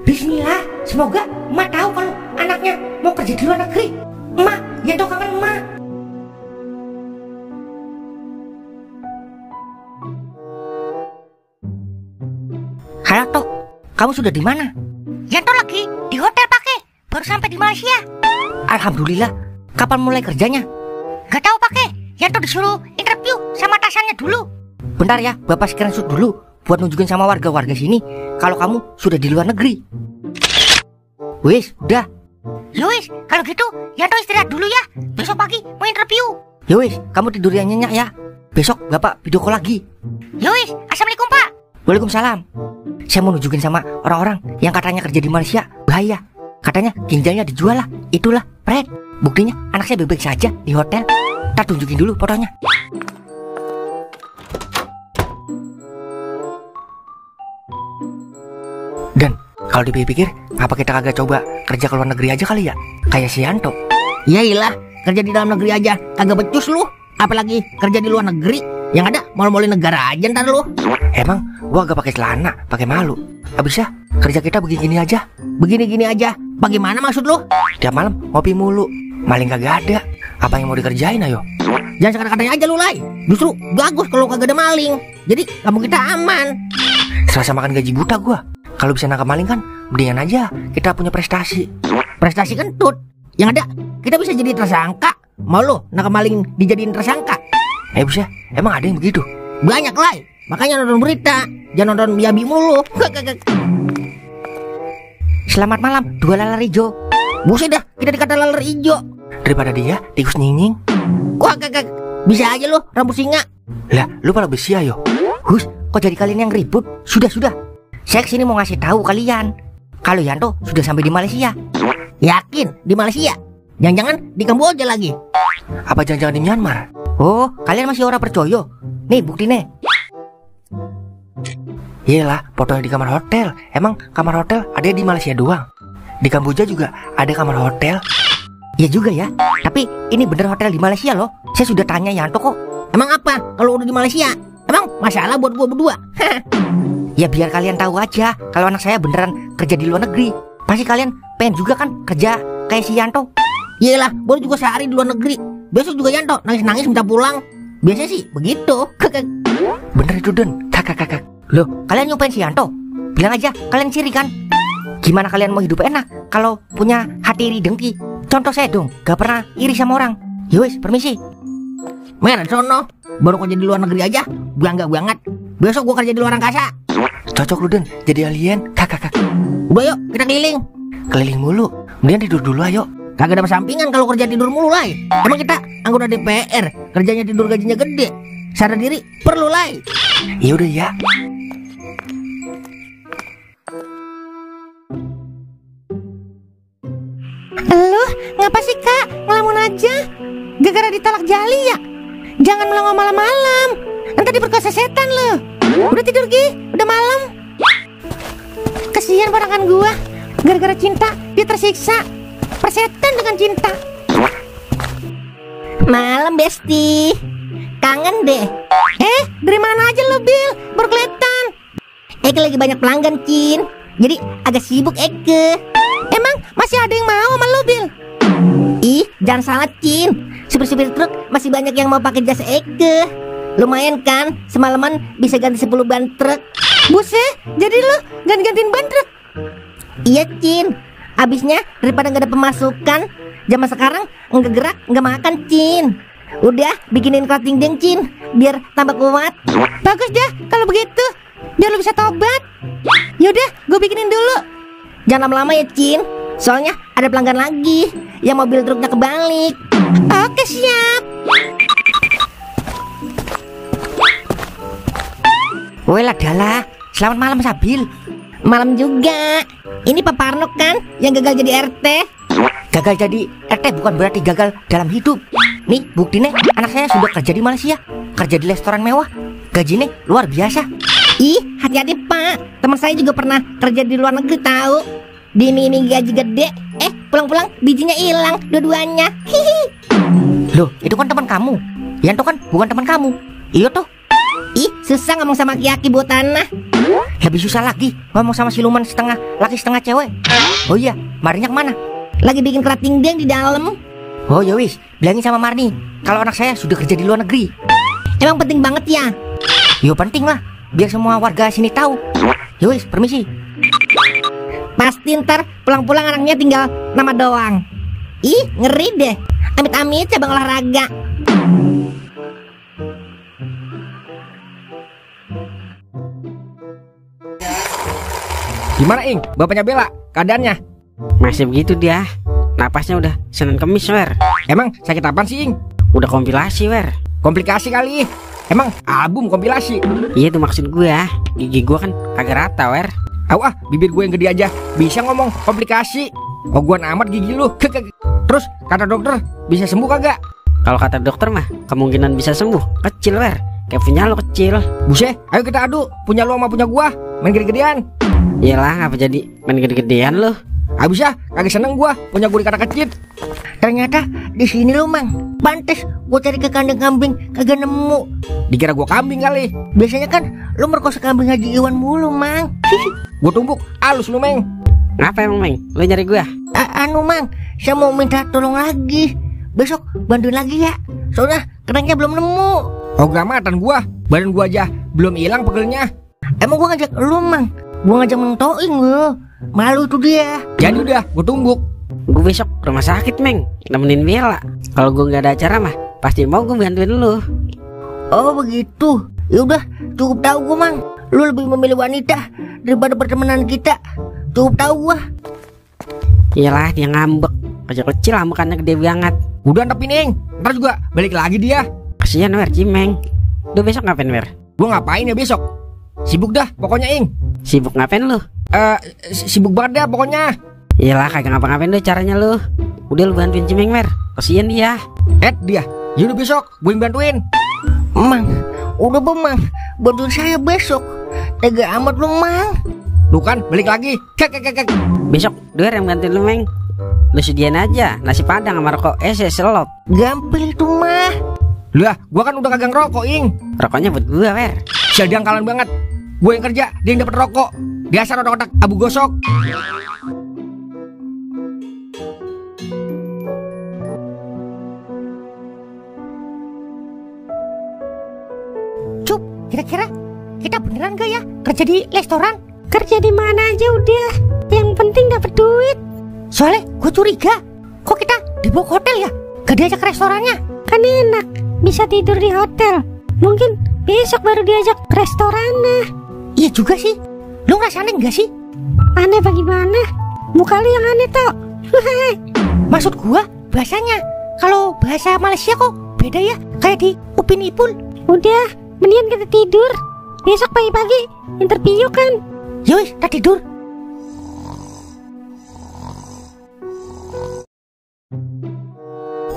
S2: Bismillah, semoga emak tahu kalau anaknya mau kerja di luar negeri. Emak, ya toh kangen emak. Halo toh, kamu sudah di mana? Yanto lagi di hotel pakai, baru sampai di Malaysia. Alhamdulillah. Kapan mulai kerjanya? Gak tahu pakai. Yanto disuruh interview sama atasannya dulu. Bentar ya, Bapak screenshot dulu buat nunjukin sama warga-warga sini kalau kamu sudah di luar negeri. Wis, udah.
S3: Yowis, kalau gitu Yanto istirahat dulu ya. Besok pagi mau interview.
S2: Yowis, kamu tidur yang nyenyak ya. Besok Bapak video call lagi.
S3: Yowis, assalamualaikum Pak.
S2: Waalaikumsalam. Saya mau nunjukin sama orang-orang yang katanya kerja di Malaysia bahaya. Katanya ginjalnya dijual lah. Itulah, Fred. Buktinya anak saya baik-baik saja di hotel. Ntar tunjukin dulu fotonya. Dan kalau dipikir-pikir, apa kita kagak coba kerja ke luar negeri aja kali ya? Kayak si Yanto.
S3: Yailah, kerja di dalam negeri aja kagak becus lu. Apalagi kerja di luar negeri. Yang ada malu-maluin negara aja ntar lu.
S2: Emang gua agak pakai celana, pakai malu. Habisnya kerja kita begini-gini aja.
S3: Begini-gini aja. Bagaimana maksud lu?
S2: Tiap malam ngopi mulu. Maling kagak ada. Apa yang mau dikerjain ayo?
S3: Jangan sekadar-kadang aja lu, Lai. Justru bagus kalau kagak ada maling. Jadi kamu kita aman.
S2: Serasa makan gaji buta gua. Kalau bisa nangkap maling kan mendingan aja kita punya prestasi.
S3: Prestasi kentut. Yang ada kita bisa jadi tersangka. Mau lu nangkap maling dijadiin tersangka?
S2: Bisa, emang ada yang begitu?
S3: Banyak, Lai. Makanya nonton berita. Jangan nonton Yabi mulu.
S2: Selamat malam, dua laler hijau.
S3: Buset dah, kita dikata laler hijau.
S2: Daripada dia tikus nying-nying.
S3: Wah, kagak. Bisa aja lu rambut singa.
S2: Lah, lu pada besi ayo. Hus, kok jadi kalian yang ribut? Sudah. Saya kesini mau ngasih tahu kalian. Kalau Yanto sudah sampai di Malaysia.
S3: Yakin di Malaysia? Jangan-jangan di Kamboja lagi.
S2: Apa jangan-jangan di Myanmar? Oh, kalian masih orang percaya? Nih bukti nih. Iyalah, fotonya di kamar hotel. Emang kamar hotel ada di Malaysia doang? Di Kamboja juga ada kamar hotel? Ya juga ya. Tapi ini bener hotel di Malaysia loh. Saya sudah tanya Yanto kok.
S3: Emang apa kalau udah di Malaysia? Emang masalah buat gua berdua?
S2: Ya biar kalian tahu aja kalau anak saya beneran kerja di luar negeri. Pasti kalian pengen juga kan kerja kayak si Yanto.
S3: Iyalah, baru juga sehari di luar negeri. Besok juga Yanto nangis-nangis minta pulang. Biasanya sih begitu.
S2: Bener itu Den. Kakak. Loh, kalian nyumpain si Yanto? Bilang aja kalian ciri kan? Gimana kalian mau hidup enak kalau punya hati iri dengki? Contoh saya dong, gak pernah iri sama orang. Yowis, permisi.
S3: Merah sono, baru kerja di luar negeri aja bangga banget. Besok gua kerja di luar angkasa.
S2: Cocok lu Den, jadi alien. Kakak.
S3: Udah yuk, kita keliling.
S2: Keliling mulu, mendingan tidur dulu ayo.
S3: Kagak ada sampingan kalau kerja tidur mulu, Lai. Emang kita anggota DPR, kerjanya tidur gajinya gede. Sadar diri perlu, Lai.
S2: Ya udah ya.
S4: Loh, ngapa sih Kak? Ngelamun aja. Gara-gara ditolak Jali ya? Jangan melongo malam-malam. Nanti diperkosa setan lo. Udah tidur Gi, udah malam. Kasihan ponakan gua. Gara-gara cinta dia tersiksa. Persetan dengan cinta.
S3: Malam, Besti. Kangen deh.
S4: Dari mana aja lo, Bil? Baru kelihatan.
S3: Eke lagi banyak pelanggan, Cin. Jadi agak sibuk, Eke.
S4: Emang masih ada yang mau sama lo, Bil?
S3: Ih, jangan salah, Cin. Supir-supir truk masih banyak yang mau pakai jasa Eke. Lumayan kan, semalaman bisa ganti 10 ban truk.
S4: Buset, jadi lo ganti-gantiin ban truk?
S3: Iya, Cin. Abisnya daripada nggak ada pemasukan, zaman sekarang nggak gerak, nggak makan, Cin. Udah bikinin clothing deng, Cin, biar tambah kuat.
S4: Bagus dah kalau begitu, biar lo bisa tobat. Yaudah, gue bikinin dulu.
S3: Jangan lama-lama ya, Cin. Soalnya ada pelanggan lagi yang mobil truknya kebalik.
S4: Oke, siap.
S2: Wela dalah. Selamat malam Sabil.
S3: Malam juga. Ini Pak Parno kan yang gagal jadi RT.
S2: Gagal jadi RT bukan berarti gagal dalam hidup. Nih buktinya anak saya sudah kerja di Malaysia. Kerja di restoran mewah. Gajinya luar biasa.
S3: Ih, hati-hati Pak. Teman saya juga pernah kerja di luar negeri tahu. Diiming-iming gaji gede. Pulang-pulang bijinya hilang dua-duanya. Hihi.
S2: Loh, itu kan teman kamu. Yanto kan bukan teman kamu. Iya tuh.
S3: Ih, susah ngomong sama aki-aki buat tanah.
S2: Lebih susah lagi ngomong sama siluman setengah laki setengah cewek. Oh iya, Marninya kemana?
S3: Lagi bikin clothing deng di dalam.
S2: Oh ya wis, bilangin sama Marni kalau anak saya sudah kerja di luar negeri.
S3: Emang penting banget ya?
S2: Yo penting lah, biar semua warga sini tahu. Ya wis, permisi.
S3: Pasti ntar pulang-pulang anaknya tinggal nama doang. Ih, ngeri deh. Amit-amit cabang olahraga.
S7: Gimana Ing? Bapaknya Bella, keadaannya?
S6: Masih begitu dia. Napasnya udah Senin Kemis, Wer.
S1: Emang sakit apaan sih, Ing?
S6: Udah kompilasi, Wer.
S1: Komplikasi kali. Emang album kompilasi?
S6: Iya itu maksud gue. Gigi gue kan kagak rata, Wer.
S1: Bibir gue yang gede aja bisa ngomong komplikasi. Oh, gua amat gigi lu. Terus kata dokter bisa sembuh kagak?
S6: Kalau kata dokter mah kemungkinan bisa sembuh kecil, Wer. Kayak punya lo kecil.
S1: Buset, ayo kita adu. Punya lu sama punya gua. Main gede-gedean.
S6: Iyalah, ngapa jadi main gede-gedean lo?
S1: Habis ya, kagak seneng gua punya gua dikata kecil.
S3: Ternyata di sini lo, Mang. Pantes gua cari ke kandang kambing kagak nemu.
S1: Dikira gua kambing kali.
S3: Biasanya kan lo merkosa kambing Haji Iwan mulu, Mang.
S1: Gua tumbuk halus lu, Meng.
S6: Ngapa emang, Meng? Lo nyari gua?
S3: Mang, saya mau minta tolong lagi. Besok bantuin lagi ya. Soalnya kerangnya belum nemu.
S1: Oh, gramatan gua. Badan gua aja belum hilang pegelnya.
S3: Emang gua ngajak lu, Mang. Gua ngajak Mang Toing lo. Malu tuh dia.
S1: Jadi udah, gua tumbuk.
S6: Gue besok ke rumah sakit, Meng, nemenin Bella. Kalau gue nggak ada acara mah pasti mau gue bantuin lu.
S3: Oh begitu. Ya udah, cukup tahu gua, Mang. Lu lebih memilih wanita daripada pertemanan kita. Cukup tahu gua.
S6: Iyalah, dia ngambek. Kecil-kecil ambekannya gede banget.
S1: Udah tapi Ning, ntar juga balik lagi dia.
S6: Kasihan, Wer, Cimeng. Lu besok ngapain, Wer?
S1: Gua ngapain ya besok? Sibuk dah pokoknya, Ing.
S6: Sibuk ngapain lu?
S1: Sibuk banget dah pokoknya.
S6: Iyalah, kagak ngapa-ngapain deh caranya lu. Udah lu bantuin Cimeng, Wer. Kasihan dia.
S1: Dia. Yaudah besok gue yang bantuin.
S3: Mang, udah Mang, bantuin saya besok. Tega amat lu, Mang.
S1: Lu kan balik lagi.
S6: Besok Dwer yang bantuin lu, Meng. Lu sediain aja nasi padang sama rokok selop.
S3: Gampil tuh, mah.
S1: Lah, gua kan udah kagak ngerokok, Ing.
S6: Rokoknya buat gua, Wer.
S1: Sial, dangkalan banget. Gue yang kerja, dia yang dapat rokok. Dasar otak-otak abu gosok.
S4: Cup, kira-kira kita beneran gak ya kerja di restoran? Kerja di mana aja udah, yang penting dapat duit. Soalnya gue curiga, kok kita dibawa ke hotel ya? Gak diajak ke restorannya? Kan enak, bisa tidur di hotel. Mungkin besok baru diajak ke restorannya. Iya juga sih. Lu ngerasa aneh gak sih? Aneh bagaimana? Muka lu yang aneh toh. Maksud gua bahasanya, kalau bahasa Malaysia kok beda ya, kayak di Upin Ipul. Udah, mendingan kita tidur. Besok pagi-pagi interview kan. Yowis, kita tidur.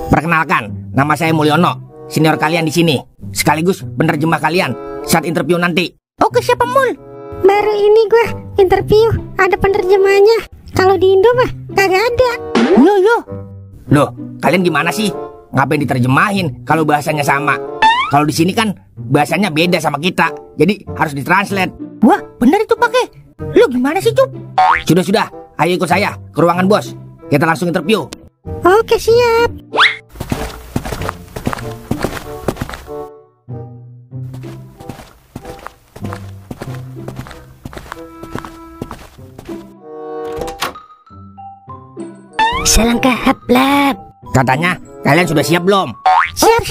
S1: Perkenalkan, nama saya Mulyono, senior kalian di sini. Sekaligus penerjemah kalian saat interview nanti.
S4: Oke, siapa Mul? Baru ini gua interview, ada penerjemahnya. Kalau di Indo mah kagak ada.
S3: Yo.
S1: Loh, kalian gimana sih? Ngapain diterjemahin kalau bahasanya sama? Kalau di sini kan bahasanya beda sama kita, jadi harus ditranslate.
S3: Wah, bener itu pakai. Lu gimana sih, Cup?
S1: Sudah, ayo ikut saya ke ruangan bos. Kita langsung interview.
S4: Oke, siap.
S3: Selangkah haplap.
S1: Katanya kalian sudah siap belum?
S4: Siap.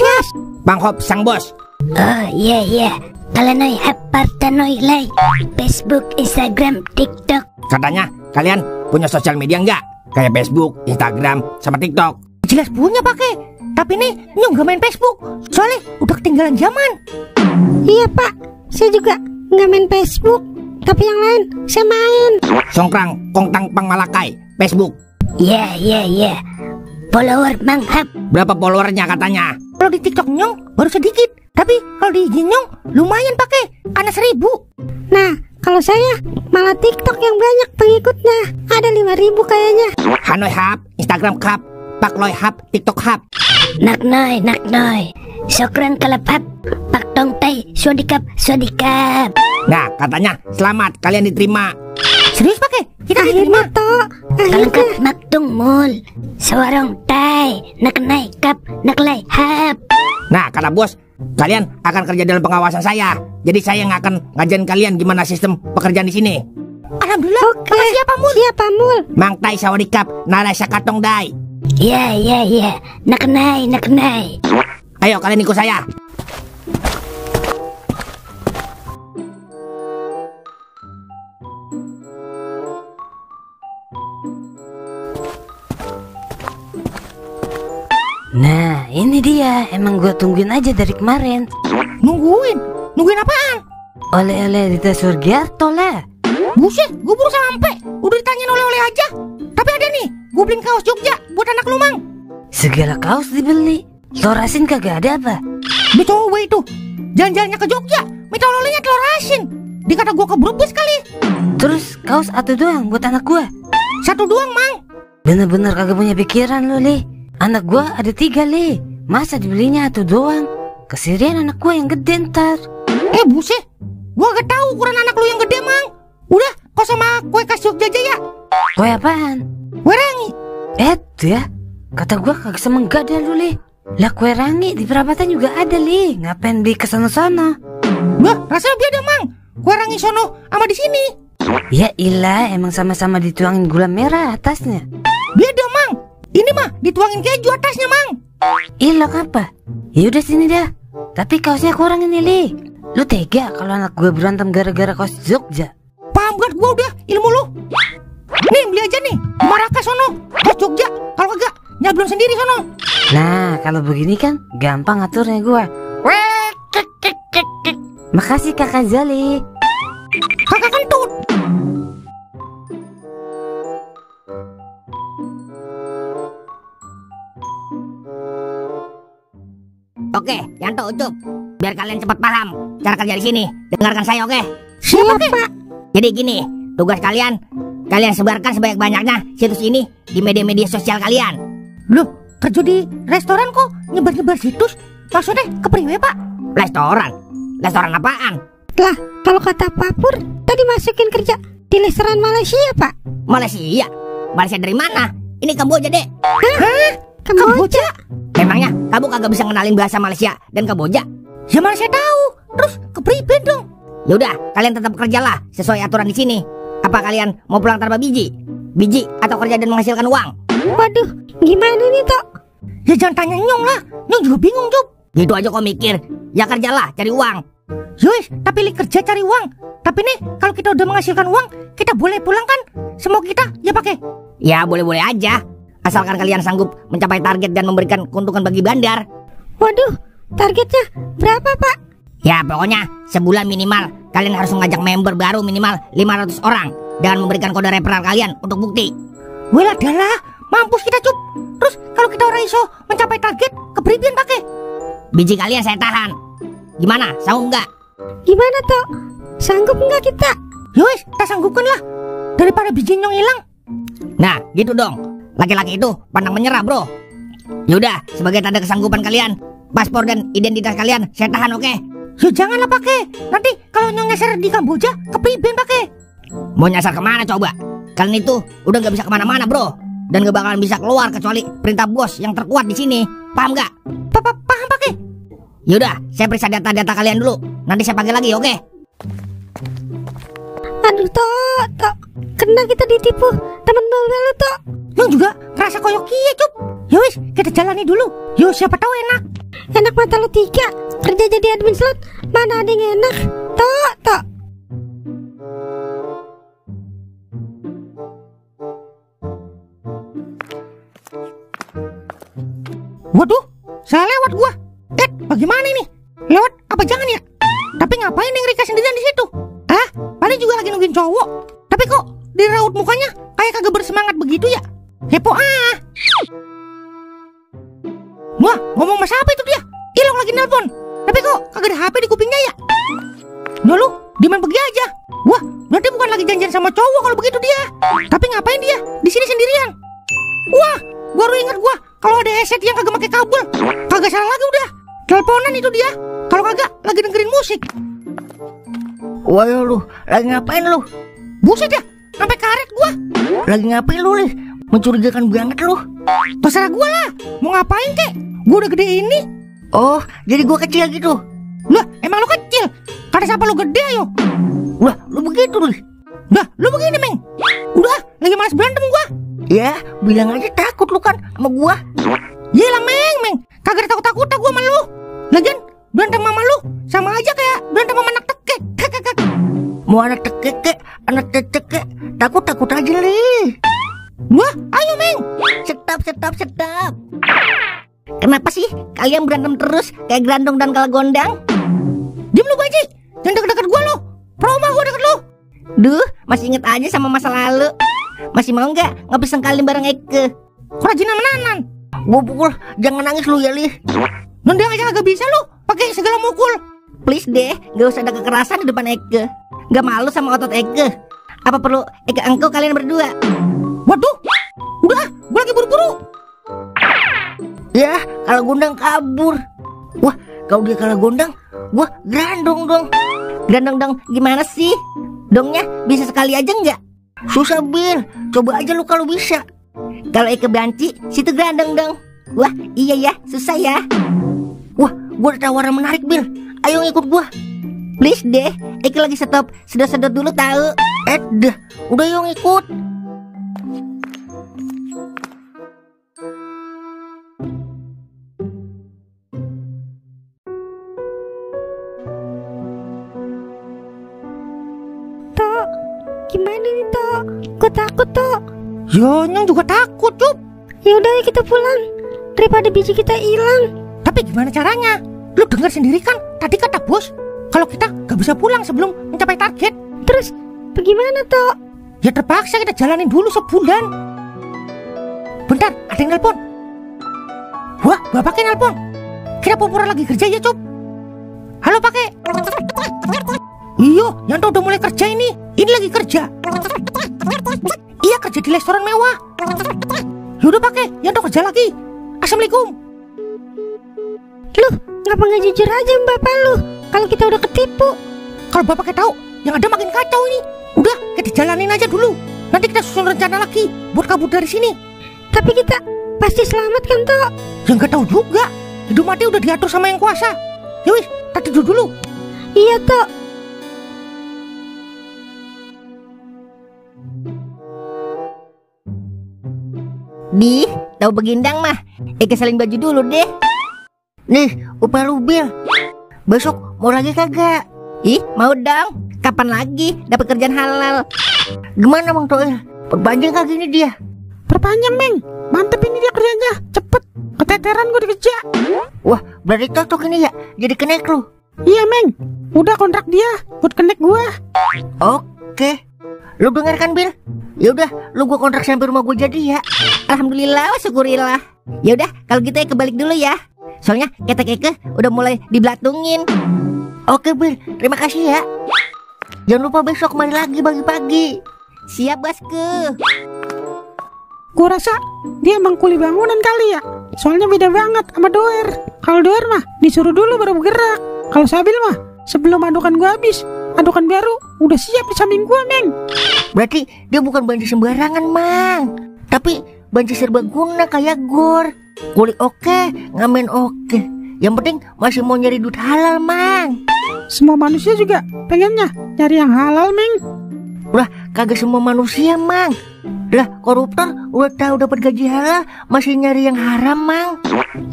S1: Bang Hop sang bos.
S3: Oh iya. Kalanoi hapartanoi lay. Facebook, Instagram, TikTok.
S1: Katanya kalian punya sosial media nggak? Kayak Facebook, Instagram, sama TikTok.
S3: Jelas punya pakai. Tapi nih nyong gak main Facebook. Soalnya udah ketinggalan zaman.
S4: Iya Pak, saya juga nggak main Facebook. Tapi yang lain saya main.
S1: Songkrang, kongtang pang malakai, Facebook.
S3: Iya. Follower manghap.
S1: Berapa followernya katanya?
S3: Kalau di TikTok nyong baru sedikit. Tapi kalau di IG nyong lumayan pakai. Ada 1000.
S4: Nah, kalau saya malah TikTok yang banyak pengikutnya. Ada 5.000 kayaknya.
S1: Hanoi Hap, Instagram Hap, Pakloi Hap, TikTok Hap.
S3: Nak noi. Sokran kalap hap. Pak tong tay, swadikap.
S1: Nah, katanya selamat kalian diterima.
S3: Serius pakai? Kita
S4: Akhirnya
S3: diterima.
S4: toh.
S3: Kalangkap maktung mul. Sawarong tay. Nak nai kap. Nak lay hap.
S1: Nah, kata bos, kalian akan kerja dalam pengawasan saya. Jadi saya yang akan ngajarin kalian gimana sistem pekerjaan di sini.
S3: Alhamdulillah.
S4: Oke.
S3: Makasih ya Pak Mul.
S4: Siap Pak Mul.
S1: Mang Tai sawadikap, narasa katong dai.
S3: Iya. Nak nai.
S1: Ayo kalian ikut saya.
S5: Nah, ini dia. Emang gua tungguin aja dari kemarin.
S4: Nungguin? Nungguin apaan?
S5: Oleh-oleh Rita Sugiarto lah.
S4: Buset, gue baru sampai. Udah ditanyain oleh-oleh aja. Tapi ada nih, gue beliin kaos Jogja buat anak lu, Mang.
S5: Segala kaos dibeli. Telur asin kagak ada apa?
S4: Dia coba itu jalan-jalannya ke Jogja, minta oleh-olehnya telur asin. Dikata gue ke Brebes kali.
S5: Terus kaos satu doang buat anak gua.
S4: Satu doang, Mang.
S5: Bener-bener kagak punya pikiran lu, Li. Anak gua ada 3, Li. Masa dibelinya satu doang? Kesirian anak gua yang gede ntar.
S4: Buset, gue gak tahu ukuran anak lu yang gede, Mang. Udah, kau sama kue khas Jogja aja ya.
S5: Kue apaan?
S4: Kue rangi.
S5: Ya, kata gua kagak semenggak dah lu, Li. Lah kue rangi di perapatan juga ada, Li. Ngapain beli kesana-sana?
S4: Bah, rasanya beda, Mang. Kue rangi sono sama di sini.
S5: Ya ilah, emang sama-sama dituangin gula merah atasnya.
S4: Beda, Mang. Ini mah dituangin keju atasnya, Mang.
S5: Ilok apa? Ya udah sini dah. Tapi kaosnya kurang ini, Li. Lu tega kalau anak gua berantem gara-gara kaos Jogja?
S4: Paham gak gua udah ilmu lu. Nih beli aja nih di Maraka sono, kaos Jogja. Kalau kagak nyablon sendiri sono.
S5: Nah, kalau begini kan gampang aturnya gua. Makasih Kakak Zali.
S4: Kakak kentut.
S2: Oke, Yanto, Ucup, biar kalian cepat paham cara kerja di sini. Dengarkan saya, oke?
S4: Siapa, Pak?
S2: Jadi gini, tugas kalian sebarkan sebanyak-banyaknya situs ini di media-media sosial kalian.
S4: Loh, kerja di restoran kok nyebar-nyebar situs? Maksudnya ke priwe, Pak?
S2: Restoran? Restoran apaan?
S3: Lah, kalau kata Pak Pur, tadi masukin kerja di restoran Malaysia, Pak.
S2: Malaysia? Malaysia dari mana? Ini Kamboja, Dek.
S4: Hah? Kamboja?
S2: Emangnya kamu kagak bisa ngenalin bahasa Malaysia dan Kamboja?
S4: Ya mana saya tahu. Terus ke priwe dong?
S2: Yaudah, kalian tetap kerjalah sesuai aturan di sini. Apa kalian mau pulang tanpa biji? Biji atau kerja dan menghasilkan uang?
S3: Waduh, gimana nih, Tok?
S4: Ya jangan tanya Nyong lah. Nyong juga bingung, Cup.
S2: Gitu aja kok mikir. Ya kerjalah, cari uang.
S4: Yowes, tapi kerja cari uang. Tapi nih, kalau kita udah menghasilkan uang, kita boleh pulang kan? Semua kita ya pakai.
S2: Ya boleh-boleh aja. Asalkan kalian sanggup mencapai target dan memberikan keuntungan bagi bandar.
S3: Waduh, targetnya berapa, Pak?
S2: Ya pokoknya sebulan minimal kalian harus mengajak member baru minimal 500 orang dengan memberikan kode referral kalian untuk bukti.
S4: Walah dalah, mampus kita, Cup. Terus kalau kita orang iso mencapai target, kepribian pakai?
S2: Biji kalian saya tahan. Gimana, sanggup nggak?
S3: Gimana, Tok? Sanggup nggak kita?
S4: Yowes, kita sanggupkan lah. Daripada biji Nyong hilang.
S2: Nah, gitu dong. Laki-laki itu pandang menyerah, bro. Yaudah, sebagai tanda kesanggupan kalian, paspor dan identitas kalian saya tahan, oke?
S4: Ya janganlah pakai. Nanti kalau Nyong nyasar di Kamboja, kepribian pakai?
S2: Mau nyasar kemana coba? Kalian itu udah nggak bisa kemana-mana, bro. Dan gak bakalan bisa keluar kecuali perintah bos yang terkuat di sini. Paham nggak?
S4: Paham pakai?
S2: Yaudah, saya periksa data-data kalian dulu. Nanti saya panggil lagi, oke?
S3: Aduh, Tok. Kena kita ditipu. Temen bawa lu, Tok.
S4: Nyong juga ngerasa koyok iya, Cup. Yowes, kita jalani dulu. Yo, siapa tahu enak.
S3: Enak mata lu 3. Kerja jadi admin slot, mana ada yang enak. Tok.
S4: Waduh, salah lewat gua. Bagaimana ini? Lewat apa jangan ya? Tapi ngapain yang Rika sendirian di situ? Paling juga lagi nungguin cowok. Tapi kok di raut mukanya kayak kagak bersemangat begitu ya? Kepo Wah, ngomong sama siapa itu dia? Ilok lagi nelpon. Tapi kok kagak ada HP di kupingnya ya? Nah lu, diman pergi aja. Wah, berarti bukan lagi janjian sama cowok kalau begitu dia. Tapi ngapain dia di sini sendirian? Wah, baru ingat gua kalau ada headset yang kagak pakai kabel. Kagak salah lagi udah. Teleponan itu dia. Kalau kagak lagi dengerin musik.
S2: Wah lu, lagi ngapain lu?
S4: Buset ya, sampai karet gua.
S2: Lagi ngapain lu, Lis? Mencurigakan banget lu.
S4: Terserah gua lah, mau ngapain kek? Gua udah gede ini.
S2: Oh, jadi gua kecil gitu.
S4: Lah, emang lu kecil? Kata siapa lu gede ayo?
S2: Wah, lu begitu, Lis.
S4: Dah, lu begini, Meng. Udah, lagi malas berantem gua.
S2: Ya, bilang aja takut lu kan sama gua.
S4: Yelah, Meng. Kagak ada takut-takut gua sama lu. Lagian, berantem sama lu sama aja kayak berantem sama anak tekek.
S2: Mau anak tekek, anak cecek, takut aja, Lis.
S4: Wah, ayo, Meng.
S2: Stop.
S3: Kenapa sih kalian berantem terus kayak Grandong dan Kalagondang?
S4: Diam lu Baji, jangan deket-deket gua lo. Promo gua deket lu.
S3: Duh, masih inget aja sama masa lalu. Masih mau nggak ngepiseng kalian bareng Eke?
S4: Kerajinan menanan.
S3: Gua pukul, jangan nangis lu ya Lih.
S4: Nendang aja kagak bisa lu, pakai segala mukul.
S3: Please deh, gak usah ada kekerasan di depan Eke. Gak malu sama otot Eke? Apa perlu Eke engkau kalian berdua?
S4: Waduh, udah, gua lagi buru-buru.
S3: Ya, kalau Gondang kabur. Wah, kalau dia kalah Gondang, gua Grandong dong. Grandong dong, gimana sih? Dongnya bisa sekali aja nggak? Susah Bil, coba aja lu kalau bisa. Kalau Eke banci, situ Grandong dong. Wah, iya ya, susah ya. Wah, gua ada tawaran menarik Bil. Ayo ngikut gua. Please deh, Eke lagi stop, sedot-sedot dulu tahu. Dah, udah yuk ngikut.
S4: Tok, gimana nih Tok? Gue takut Tok.
S2: Yo, Nyong juga takut, Cup.
S4: Ya udah kita pulang daripada biji kita hilang.
S2: Tapi gimana caranya? Lu dengar sendiri kan, tadi kata bos, kalau kita gak bisa pulang sebelum mencapai target.
S4: Terus bagaimana Tok?
S2: Ya terpaksa kita jalanin dulu sebulan. Bentar, ada yang nelpon. Wah, bapaknya nelpon. Kira Popora lagi kerja ya, Cup? Halo, pakai. Iyo, Yanto udah mulai kerja ini. Ini lagi kerja. Iya, kerja di restoran mewah. Yaudah pakai, Yanto kerja lagi. Assalamualaikum.
S4: Lu, ngapa nggak jujur aja bapak lu? Kalau kita udah ketipu.
S2: Kalau bapaknya tahu, yang ada makin kacau ini. Udah, kita jalanin aja dulu. Nanti kita susun rencana lagi buat kabur dari sini.
S4: Tapi kita pasti selamat kan, Tok?
S2: Ya nggak tahu juga. Hidup mati udah diatur sama yang kuasa. Yowis, kita tidur dulu.
S4: Iya, Tok.
S3: Di, tahu begindang mah. Eke salin baju dulu deh. Nih, upah lu Bil. Besok mau lagi kagak? Ih, mau dong. Kapan lagi dapat kerjaan halal? Gimana Bang Toil? Perpanjang kagak ini dia?
S6: Perpanjang, Meng. Mantep ini dia kerjanya. Cepet. Keteteran gue dikerja.
S3: Wah, berarti cocok ini ya. Jadi kenek lu.
S6: Iya, Meng. Udah kontrak dia buat kenek gua.
S3: Oke. Lu denger kan, Bil? Ya udah, lu gua kontrak sampai rumah gua jadi ya. Alhamdulillah, syukurillah. Ya udah, kalau gitu ya kebalik dulu ya. Soalnya ketek Eke udah mulai diblatungin. Oke, Bil. Terima kasih ya. Jangan lupa besok kemari lagi pagi-pagi. Siap, Basku.
S6: Gua rasa dia emang kuli bangunan kali ya. Soalnya beda banget sama Doer. Kalau Doer mah disuruh dulu baru bergerak. Kalau Sabil mah sebelum adukan gua habis, adukan baru udah siap di samping gua, Meng.
S3: Berarti dia bukan banci sembarangan, Mang. Tapi banci serbaguna kayak Gor. Kulit oke, ngamen oke. Yang penting masih mau nyari duit halal, Mang.
S6: Semua manusia juga pengennya nyari yang halal, Meng.
S3: Udah kagak semua manusia, Mang. Lah koruptor udah tahu dapat gaji halal masih nyari yang haram, Mang.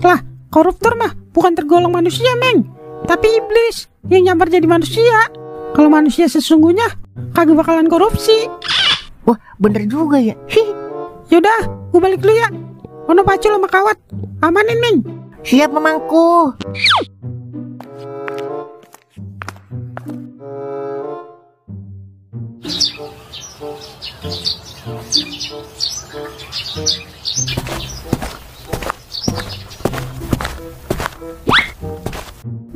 S6: Lah, koruptor mah bukan tergolong manusia, Meng. Tapi iblis yang nyamar jadi manusia. Kalau manusia sesungguhnya kagak bakalan korupsi.
S3: Wah, bener juga ya.
S6: Yaudah, gue balik dulu ya. Ono pacul sama kawat. Amanin, Meng.
S3: Siap, Mamangku.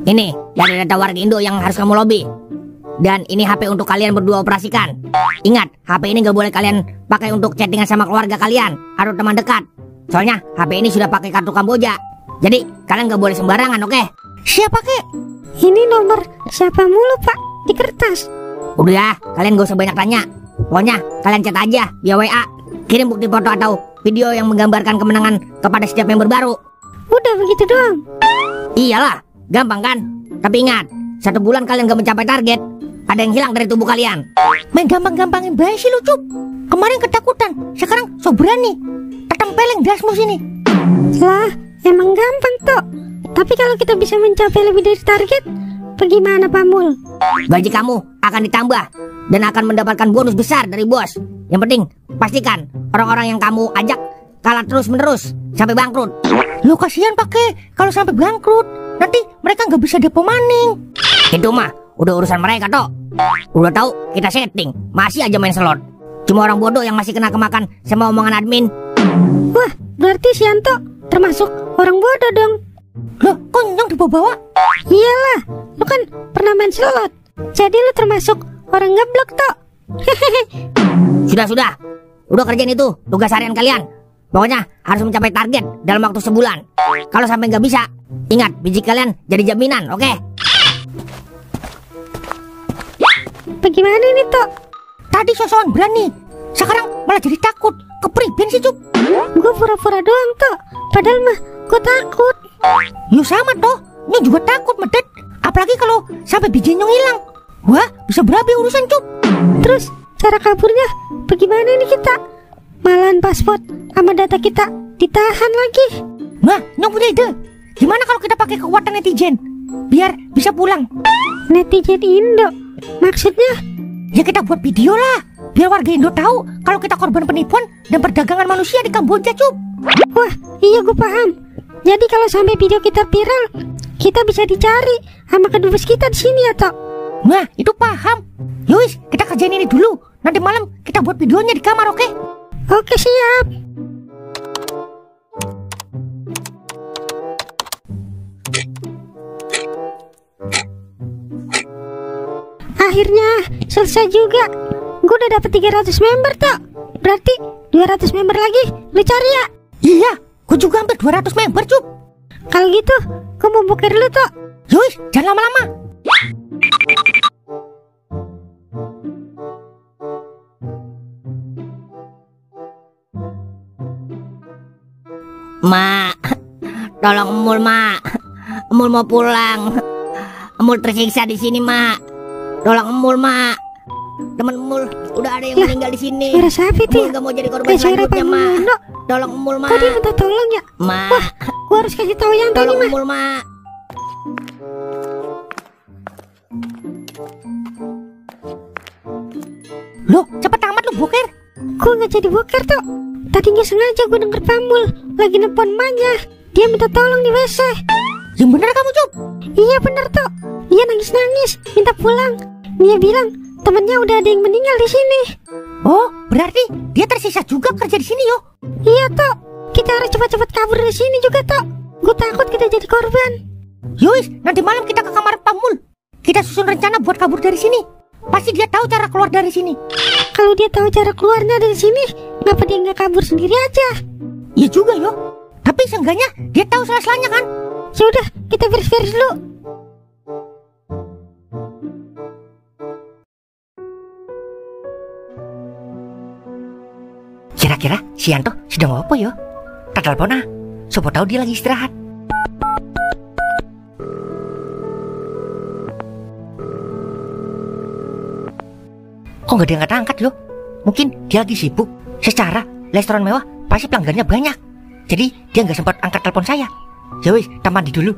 S3: Ini dari data warga Indo yang harus kamu lobby. Dan ini HP untuk kalian berdua operasikan. Ingat, HP ini gak boleh kalian pakai untuk chattingan sama keluarga kalian atau teman dekat. Soalnya HP ini sudah pakai kartu Kamboja. Jadi kalian gak boleh sembarangan, oke?
S4: Siapa kek? Ini nomor siapa mulu Pak di kertas?
S3: Udah ya, kalian gak usah banyak tanya. Pokoknya kalian chat aja via WA. Kirim bukti foto atau video yang menggambarkan kemenangan kepada setiap member baru.
S4: Udah begitu doang?
S3: Iyalah, gampang kan? Tapi ingat, 1 bulan kalian gak mencapai target, ada yang hilang dari tubuh kalian.
S2: Main gampang-gampangin baik sih lu, Cup. Kemarin ketakutan, sekarang so berani. Tempeleng dasmu sini.
S4: Lah, emang gampang Tok. Tapi kalau kita bisa mencapai lebih dari target, bagaimana Pak Mul?
S3: Gaji kamu akan ditambah dan akan mendapatkan bonus besar dari bos. Yang penting, pastikan orang-orang yang kamu ajak
S2: kalah terus menerus sampai bangkrut.
S3: Lo kasihan pakai kalau sampai bangkrut, nanti mereka nggak bisa depo maning.
S2: Itu mah udah urusan mereka toh. Udah tahu kita setting, masih aja main slot. Cuma orang bodoh yang masih kena kemakan sama omongan admin.
S4: Wah, berarti si Yanto termasuk orang bodoh dong.
S3: Loh, kok yang dibawa-bawa?
S4: Iyalah, lu kan pernah main slot. Jadi lu termasuk orang ngeblok toh.
S2: Sudah. Udah kerjain itu tugas harian kalian. Pokoknya harus mencapai target dalam waktu sebulan. Kalau sampai nggak bisa, ingat biji kalian jadi jaminan, oke?
S4: Bagaimana ini toh?
S3: Tadi sosokan berani, sekarang malah jadi takut. Kepriben sih, Cup?
S4: Gue pura-pura doang toh. Padahal mah gue takut.
S3: Yo sama toh, ini juga takut medet. Apalagi kalau sampai bijinya hilang. Wah, bisa berabe urusan, Cup.
S4: Terus cara kaburnya bagaimana ini kita? Malahan paspor sama data kita ditahan lagi.
S3: Nah, Nyong punya ide. Gimana kalau kita pakai kekuatan netizen biar bisa pulang?
S4: Netizen Indo? Maksudnya?
S3: Ya kita buat video lah, biar warga Indo tahu kalau kita korban penipuan dan perdagangan manusia di Kamboja, Cup.
S4: Wah, iya gue paham. Jadi kalau sampai video kita viral, kita bisa dicari sama kedubes kita di sini ya toh.
S3: Nah, itu paham. Yowis, kita kerjain ini dulu. Nanti malam kita buat videonya di kamar, oke?
S4: Oke, siap. Akhirnya selesai juga. Gue udah dapet 300 member toh. Berarti 200 member lagi lu cari ya?
S3: Iya, gue juga hampir 200 member, Cup.
S4: Kalau gitu, gue mau boker dulu toh.
S3: Yowis, jangan lama-lama.
S2: Mak, tolong Emul, Mak. Emul mau pulang. Emul tersiksa di sini, Mak. Tolong Emul, Mak. Temen Emul udah ada yang meninggal di sini.
S4: Suara siapa itu?
S2: Emul gak mau jadi korban selanjutnya, Mak. Tolong Emul, Mak.
S4: Kok dia minta tolong ya?
S2: Mak.
S4: Wah, gue harus kasih tahu yang tadi
S2: Tolong
S4: mah.
S2: Emul, Mak.
S3: Loh, cepet amat lu boker.
S4: Gue gak jadi boker tuh. Tadi gak sengaja gue denger Pamul lagi nelfon emaknya. Dia minta tolong di WC.
S3: Yang bener kamu, Cup?
S4: Iya bener tuh. Dia nangis-nangis minta pulang. Dia bilang temennya udah ada yang meninggal di sini.
S3: Oh, berarti dia tersisa juga kerja di sini, yo.
S4: Iya toh. Kita harus cepat-cepat kabur dari sini juga toh. Gue takut kita jadi korban.
S3: Yowis, nanti malam kita ke kamar Pamul. Kita susun rencana buat kabur dari sini. Pasti dia tahu cara keluar dari sini.
S4: Kalau dia tahu cara keluarnya dari sini, kenapa dia nggak kabur sendiri aja?
S3: Iya juga, yo. Tapi seenggaknya dia tahu sela-selanya kan?
S4: Sudah, kita beres-beres dulu.
S3: Kira-kira si Yanto sedang apa, yo? Tak telepon ah. Siapa tahu dia lagi istirahat. Kok nggak diangkat-angkat, yo? Mungkin dia lagi sibuk. Secara restoran mewah pasti pelanggannya banyak. Jadi dia nggak sempat angkat telepon saya. Ya wis, kita mandi dulu.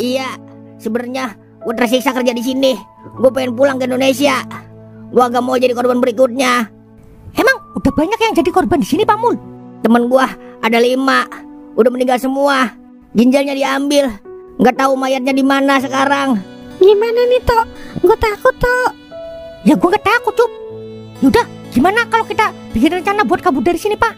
S2: Iya, sebenarnya gue tersiksa kerja di sini. Gue pengen pulang ke Indonesia. Gue agak mau jadi korban berikutnya.
S3: Emang udah banyak yang jadi korban di sini, Pamul?
S2: Temen gue ada 5, udah meninggal semua. Ginjalnya diambil. Nggak tahu mayatnya di mana sekarang.
S4: Gimana nih toh? Gue takut toh.
S3: Ya gue nggak takut, Cup. Yaudah, gimana kalau kita bikin rencana buat kabur dari sini, Pak?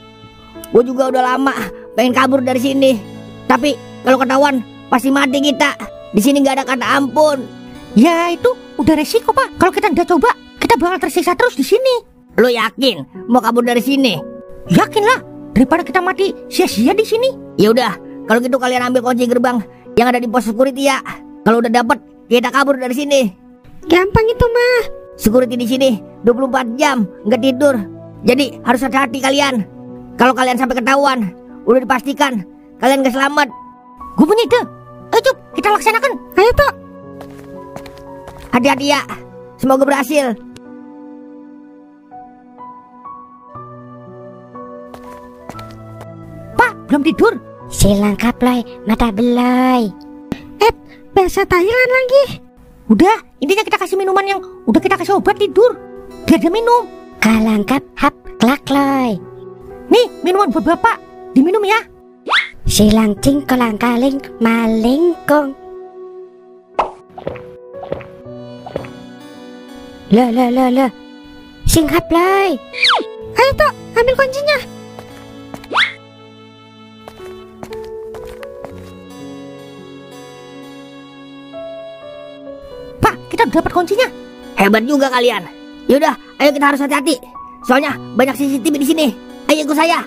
S2: Gue juga udah lama pengen kabur dari sini. Tapi kalau ketahuan pasti mati kita. Di sini nggak ada kata ampun.
S3: Ya itu udah resiko, Pak. Kalau kita nggak coba, kita bakal tersiksa terus di sini.
S2: Lo yakin mau kabur dari sini?
S3: Yakin lah, daripada kita mati sia-sia di sini.
S2: Ya udah, kalau gitu kalian ambil kunci gerbang yang ada di pos security ya. Kalau udah dapet, kita kabur dari sini.
S4: Gampang itu mah.
S2: Security di sini 24 jam nggak tidur. Jadi harus hati-hati kalian. Kalau kalian sampai ketahuan, udah dipastikan kalian gak selamat.
S3: Gue punya ide. Ayo Cup, kita laksanakan.
S4: Ayo toh.
S2: Hati-hati ya. Semoga berhasil.
S3: Pak, belum tidur.
S4: Silang kaplay, mata belai. Bahasa Thailand lagi.
S3: Udah, intinya kita kasih minuman yang udah kita kasih obat tidur. biar dia minum.
S4: Kalangkap hap klakloy.
S3: Nih, minuman buat bapak, diminum ya.
S4: Silang cing kolang kaling malingkung. Lah. Sing hap loy. Ayo Tok, ambil kuncinya.
S3: Pak, kita udah dapat kuncinya.
S2: Hebat juga kalian. Yaudah, ayo kita harus hati-hati. Soalnya banyak CCTV di sini. Ayo ikut saya.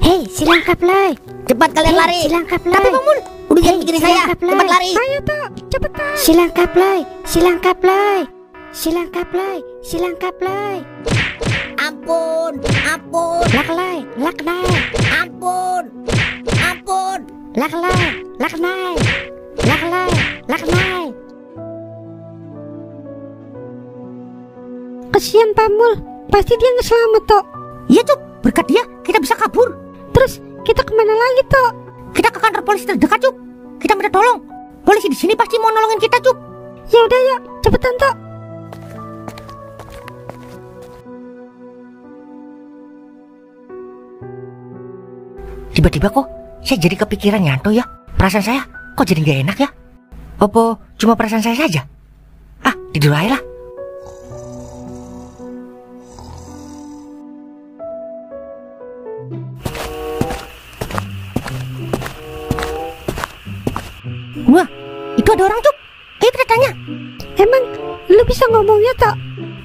S4: Hei, silangkap loy.
S2: Cepat kalian lari.
S4: Silangkap loy.
S3: Tapi bangun.
S2: Udah jangan pikirin saya.
S4: silangkap,
S2: Cepat
S4: Loy.
S2: lari.
S3: Ayo Tok, cepetan.
S4: Silangkap loy. Silangkap loy. Silangkap loy. Silangkap loy.
S2: Ampun.
S4: Lak loy. Lak loy.
S2: Ampun.
S4: Lak loy. Lak loy. Lak loy. Lak loy.
S3: Kasihan Pamul, pasti dia nggak selamat Tok. Iya Cuk, berkat dia kita bisa kabur. Terus kita kemana lagi Tok? Kita ke kantor polisi terdekat Cuk. Kita minta tolong. Polisi di sini pasti mau nolongin kita Cuk. Ya udah yuk, cepetan Tok. Tiba-tiba kok saya jadi kepikiran Yanto ya. Perasaan saya kok jadi gak enak ya? Apa cuma perasaan saya saja? Ah, tidur aja lah. Wah, itu ada orang Cuk. Ayo kita tanya. Emang lu bisa ngomongnya Tok?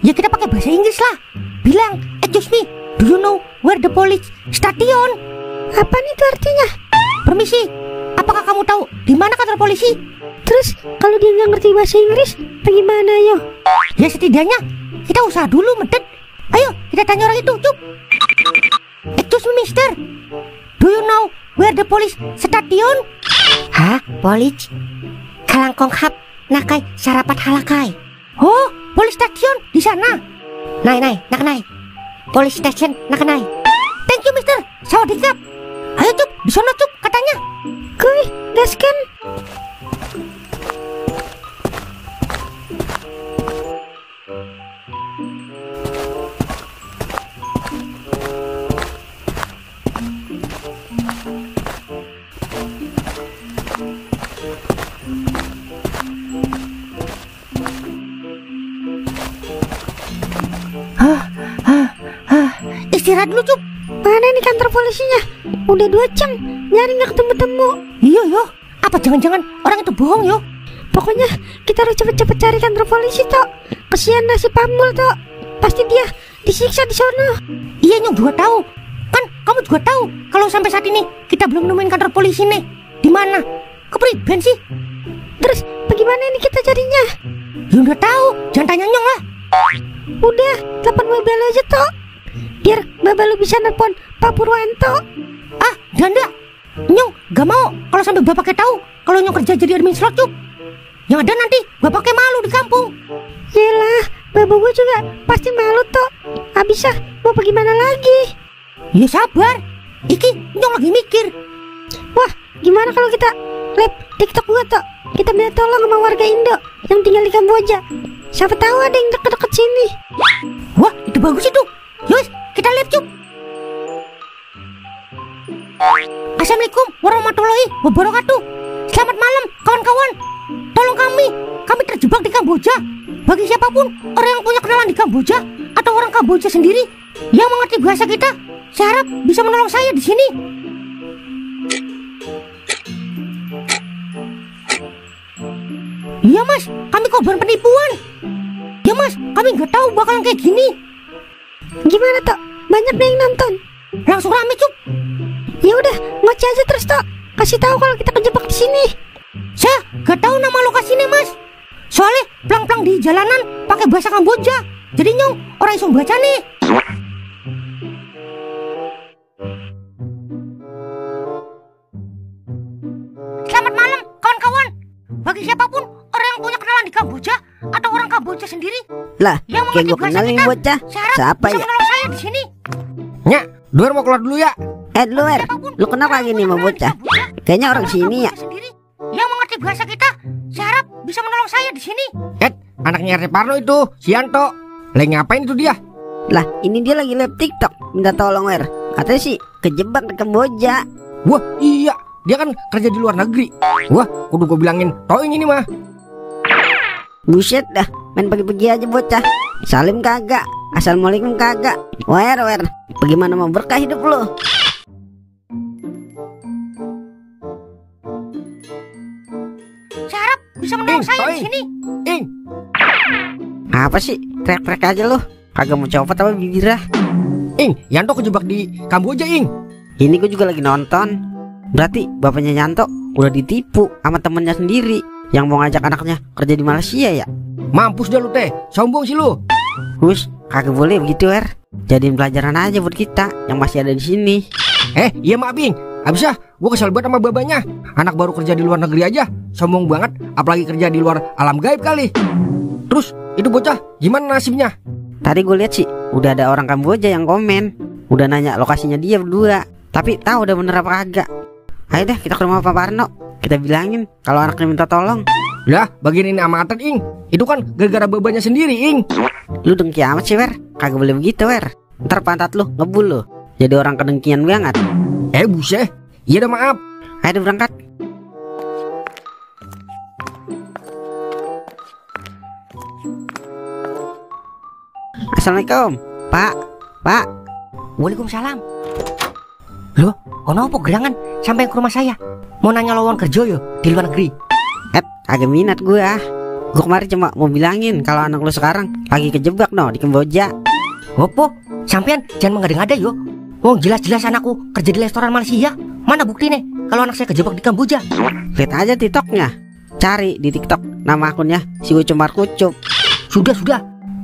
S3: Ya kita pakai bahasa Inggris lah. Bilang, excuse me, do you know where the police station? Apa nih itu artinya? Permisi, apakah kamu tahu di mana kantor polisi? Terus kalau dia nggak ngerti bahasa Inggris, bagaimana yo? Ya setidaknya kita usaha dulu medet. Ayo kita tanya orang itu Cuk. Excuse me mister, do you know where the police station?
S4: Hah? Police? Kalangkong hap nakai sarapat halakai.
S3: Oh, police station di sana.
S4: Nakanai. Police station nakanai.
S3: Thank you mister, sawadikap. Ayo Cuk, di sana Cuk katanya. Kuy, gaskan. Istirahat dulu Cuk. Mana nih kantor polisinya? Udah 2 jam nyari nggak ketemu-temu. Iya yo. Apa jangan-jangan orang itu bohong yo? Pokoknya kita harus cepet-cepet cari kantor polisi Tok. Kesian si Pamul Tok. Pasti dia disiksa di sana. Iya Nyong juga tahu. Kan kamu juga tahu kalau sampai saat ini kita belum nemuin kantor polisi nih. Di mana? Kepriben sih? Terus bagaimana ini kita carinya? Ya udah tahu, jangan tanya Nyong lah. Udah, telepon mobil aja Tok. Biar Baba lu bisa nelpon Pak Purwanto. Ah, ganda. Nyong gak mau kalau sampai Bapaknya tahu kalau Nyong kerja jadi admin slot Cuk. Yang ada nanti Bapaknya malu di kampung. Yelah, Baba gue juga pasti malu Tok. Abisah mau bagaimana lagi? Ya sabar, iki Nyong lagi mikir. Wah, gimana kalau kita live TikTok gue Tok? Kita minta tolong sama warga Indo yang tinggal di Kamboja. Siapa tahu ada yang deket-deket sini. Wah, itu bagus itu. Yus, kita live Cuk. Assalamualaikum warahmatullahi wabarakatuh. Selamat malam kawan-kawan. Tolong kami terjebak di Kamboja. Bagi siapapun orang yang punya kenalan di Kamboja atau orang Kamboja sendiri yang mengerti bahasa kita, saya harap bisa menolong saya di sini. Iya Mas, kami korban penipuan. Ya Mas, kami nggak tahu bakalan kayak gini. Gimana Tok? Banyak nih yang nonton. Langsung rame Cuk. Ya udah, ngoceh aja terus Tok. Kasih tahu kalau kita kejebak di sini. Saya gak tahu nama lokasinya Mas. Soalnya plang-plang di jalanan pakai bahasa Kamboja. Jadi Nyong orang iso baca nih. Selamat malam kawan-kawan. Bagi siapapun orang yang punya kenalan di Kamboja
S4: atau orang Kamboja sendiri
S3: Lah,
S4: yang
S3: kayak
S4: mengerti
S3: gue
S4: bahasa
S3: kenal nih
S4: kita?
S3: bocah.
S4: Saya harap
S3: Siapa
S4: bisa
S3: ya?
S4: menolong saya di sini.
S1: Nyak, Doer mau keluar dulu ya.
S3: Lu Wer, lu kenapa lagi nih sama bocah? Kayaknya orang sini ya.
S4: Sendiri yang mengerti bahasa kita. Saya harap bisa menolong saya di sini.
S1: Anaknya RT Parno itu, si Yanto. Lagi ngapain itu dia?
S3: Lah, ini dia lagi live TikTok, minta tolong Wer. Katanya sih kejebak di Kamboja.
S1: Wah, iya. Dia kan kerja di luar negeri. Wah, kudu gue bilangin toing ini mah.
S3: Buset dah, main pergi-pergi aja bocah. Salim kagak, assalamualaikum kagak. Wer, bagaimana mau berkah hidup lu?
S4: Saya harap bisa menolong saya di sini.
S1: Ing,
S3: Apa sih? Trek-trek aja lu. Kagak mau copot apa bibirah?
S1: Ing, Yanto kejebak di Kamboja, Ing.
S3: Ini gue juga lagi nonton. Berarti bapaknya Yanto udah ditipu sama temennya sendiri yang mau ngajak anaknya kerja di Malaysia ya.
S1: Mampus dah lu teh, sombong sih lu.
S3: Hus, kagak boleh begitu Wer. Jadiin pelajaran aja buat kita yang masih ada di sini.
S1: Iya mak Bing. Abisnya gue kesel banget sama babanya. Anak baru kerja di luar negeri aja, sombong banget. Apalagi kerja di luar alam gaib kali. Terus itu bocah gimana nasibnya?
S3: Tadi gue lihat sih udah ada orang Kamboja yang komen, udah nanya lokasinya dia berdua. Tapi tahu udah bener apa kagak. Ayo deh kita ke rumah Pak Parno. Kita bilangin kalau anaknya minta tolong.
S1: Lah, bagian ini amatan, Ing. Itu kan gara-gara babanya sendiri, Ing.
S3: Lu dengki amat sih Wer. Kagak boleh begitu Wer. Ntar pantat lu ngebul lu. Jadi orang kedengkian banget.
S1: Buset. Iya dah maaf.
S3: Ayo deh, berangkat. Assalamualaikum Pak.
S2: Waalaikumsalam. Loh, ono apa gerangan sampai ke rumah saya? Mau nanya lowongan kerja yo di luar negeri.
S3: Agak minat gue ah. Gue kemarin cuma mau bilangin kalau anak lu sekarang lagi kejebak di Kamboja.
S2: Opo? Sampean jangan mengada-ngada yo. Wong jelas-jelas anakku kerja di restoran Malaysia. Mana bukti nih kalau anak saya kejebak di Kamboja?
S3: Lihat aja TikToknya. Cari di TikTok nama akunnya si Ucup Markucup.
S2: Sudah.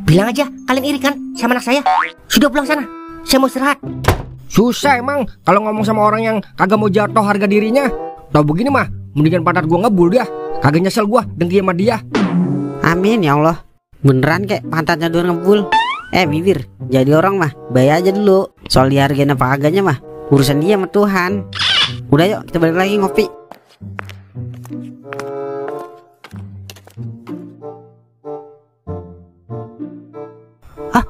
S2: Bilang aja kalian iri kan sama anak saya. Sudah pulang sana. Saya mau istirahat.
S1: Susah emang kalau ngomong sama orang yang kagak mau jatuh harga dirinya. Tahu begini mah, mendingan pantat gua ngebul dah. Kagak nyesel gua dengki sama dia.
S3: Amin ya Allah. Beneran kayak pantatnya dua ngebul. Bibir, jadi orang mah bayar aja dulu. Soal dihargain apa agaknya mah urusan dia sama Tuhan. Udah yuk kita balik lagi ngopi.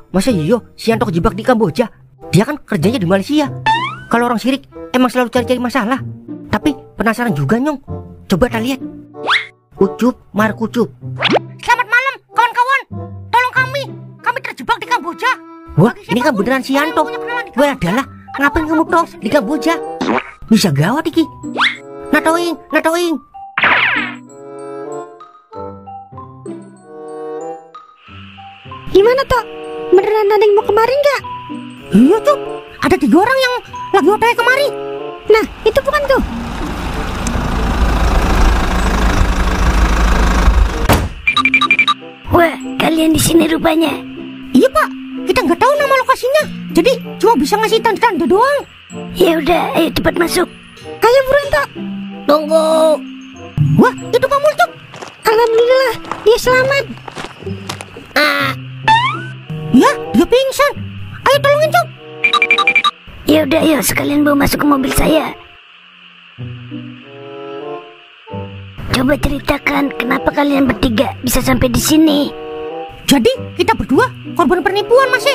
S2: Masa iyo si Yanto kejebak di Kamboja? Dia kan kerjanya di Malaysia. Kalau orang sirik emang selalu cari-cari masalah. Tapi penasaran juga Nyong. Coba kita lihat. Ucup Markucup.
S4: Selamat malam kawan-kawan. Tolong kami terjebak di Kamboja.
S2: Wah, ini kan beneran si Yanto. Wah adalah, ngapain kamu toh di Kamboja? Bisa gawat iki. Natoing.
S4: Gimana toh? Beneran ada yang mau kemari nggak? Iya Cup, ada 3 orang yang lagi otw kemari. Nah itu bukan tuh.
S7: Wah, kalian di sini rupanya.
S4: Iya Pak, kita nggak tahu nama lokasinya. Jadi cuma bisa ngasih tanda-tanda doang.
S7: Ya udah, ayo cepat masuk.
S4: Ayo buruan Tok.
S7: Tunggu.
S4: Wah, itu Pak Mulcuk. Alhamdulillah, dia selamat. Ya, dia pingsan. Ayo tolongin Cuk.
S7: Ya udah, ayo sekalian bawa masuk ke mobil saya. Coba ceritakan kenapa kalian bertiga bisa sampai di sini.
S4: Jadi kita berdua korban penipuan Mas.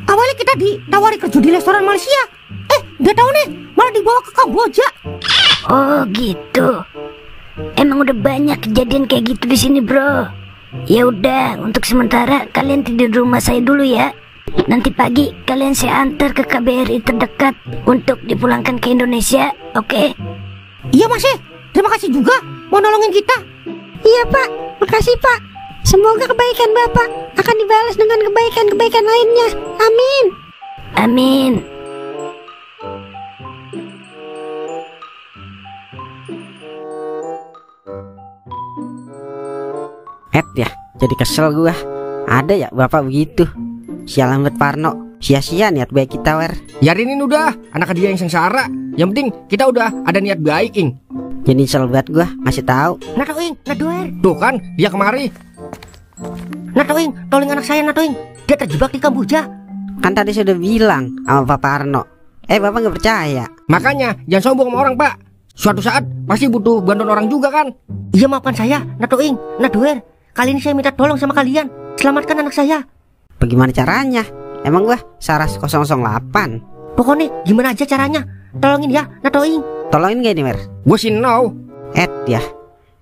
S4: Awalnya kita ditawari kerja di restoran Malaysia. Nggak tahu nih, malah dibawa ke Kamboja.
S7: Oh gitu. Emang udah banyak kejadian kayak gitu di sini, bro. Ya udah, untuk sementara kalian tidur di rumah saya dulu ya. Nanti pagi kalian saya antar ke KBRI terdekat untuk dipulangkan ke Indonesia, oke?
S4: Iya Mas. Terima kasih juga mau nolongin kita. Iya Pak, makasih Pak. Semoga kebaikan Bapak akan dibalas dengan kebaikan-kebaikan lainnya. Amin.
S7: Amin.
S3: Ya, jadi kesel gua. Ada ya bapak begitu. Sialan buat Parno. Sia-sia niat baik kita, Wer.
S1: Yarinin udah, anak dia yang sengsara. Yang penting kita udah ada niat baik, Ing.
S3: Jadi kesel banget gua ngasih tahu.
S2: Natoing, Nadoer.
S1: Tuh kan, dia kemari.
S3: Natoing, tolong anak saya Natoing. Dia terjebak di Kamboja.
S6: Kan tadi sudah bilang sama Papa Arno. Bapak nggak percaya.
S2: Makanya jangan sombong sama orang, Pak. Suatu saat pasti butuh bantuan orang juga kan.
S3: Iya, maafkan saya Natoing, Nadoer. Kali ini saya minta tolong sama kalian. Selamatkan anak saya.
S6: Bagaimana caranya? Emang gua Saras 008?
S3: Pokoknya gimana aja caranya. Tolongin ya Natoing.
S6: Tolongin gak ini, Mer?
S2: Gue sih no.
S6: Ya.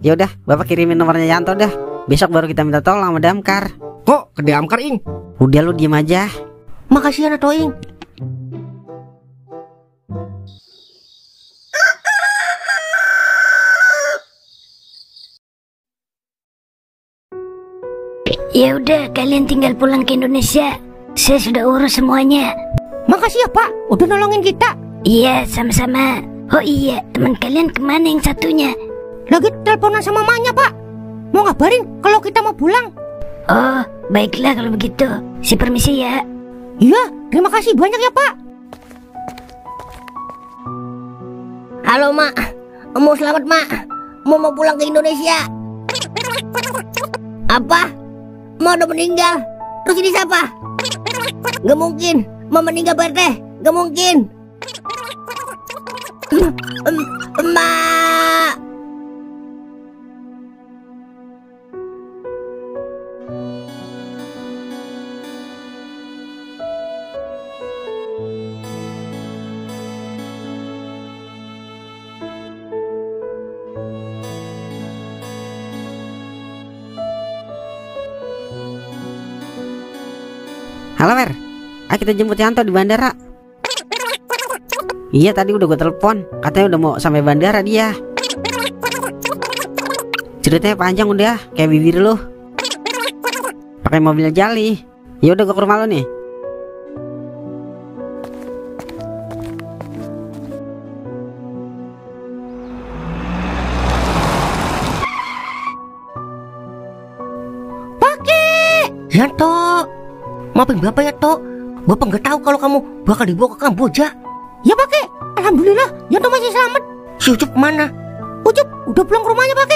S6: Ya udah, Bapak kirimin nomornya Yanto dah. Besok baru kita minta tolong sama Damkar.
S2: Kok ke Damkar, Ing?
S6: Udah lu diem aja.
S3: Makasih ya Natoing.
S7: Ya udah, kalian tinggal pulang ke Indonesia. Saya sudah urus semuanya.
S4: Makasih ya Pak, udah nolongin kita.
S7: Iya, sama-sama. Oh iya, teman kalian kemana yang satunya?
S4: Lagi teleponan sama mamanya Pak. Mau ngabarin kalau kita mau pulang.
S7: Oh, baiklah kalau begitu. Saya permisi ya.
S4: Iya, terima kasih banyak ya Pak.
S3: Halo Mak, mau selamat Mak. Mau pulang ke Indonesia. Apa? Mau udah meninggal? Terus ini siapa? Gak mungkin, mau meninggal Pak RT. Gak mungkin. Emak.
S6: Halo, Mer. Ayo kita jemput Yanto di bandara. Iya, tadi udah gue telepon. Katanya udah mau sampai bandara dia. Ceritanya panjang udah, kayak bibir lu. Pakai mobil jali. Ya udah, gue ke rumah lu nih.
S3: Yanto, maafin Bapak ya Tok. Bapak nggak tahu kalau kamu bakal dibawa ke Kamboja.
S4: Ya Pak, alhamdulillah Yanto masih selamat.
S3: Si Ucup mana?
S4: Ucup udah pulang ke rumahnya Pak.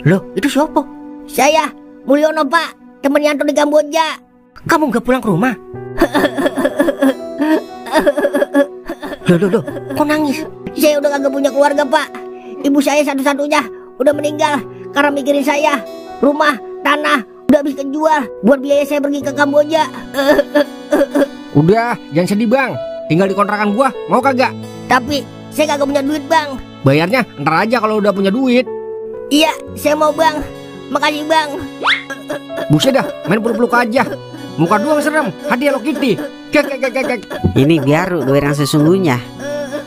S3: Loh, itu siapa? Saya, Mulyono Pak, temen Yanto di Kamboja. Kamu nggak pulang ke rumah? Loh, kok nangis? Saya udah kagak punya keluarga Pak. Ibu saya satu-satunya udah meninggal karena mikirin saya. Rumah, tanah udah habis kejual buat biaya saya pergi ke Kamboja.
S2: Udah, jangan sedih Bang. Tinggal di kontrakan gua, mau kagak?
S3: Tapi saya kagak punya duit Bang.
S2: Bayarnya ntar aja kalau udah punya duit.
S3: Iya, saya mau Bang. Makasih Bang.
S2: Buset dah, main peluk-peluk aja. Muka doang serem, hati Hello Kitty. Kek.
S6: Ini biar duit yang sesungguhnya.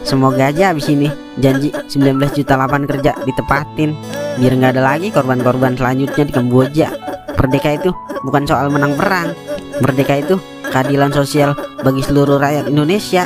S6: Semoga aja abis ini janji 19 juta lapangan kerja ditepatin. Biar nggak ada lagi korban-korban selanjutnya di Kamboja. Merdeka itu bukan soal menang perang. Merdeka itu keadilan sosial bagi seluruh rakyat Indonesia.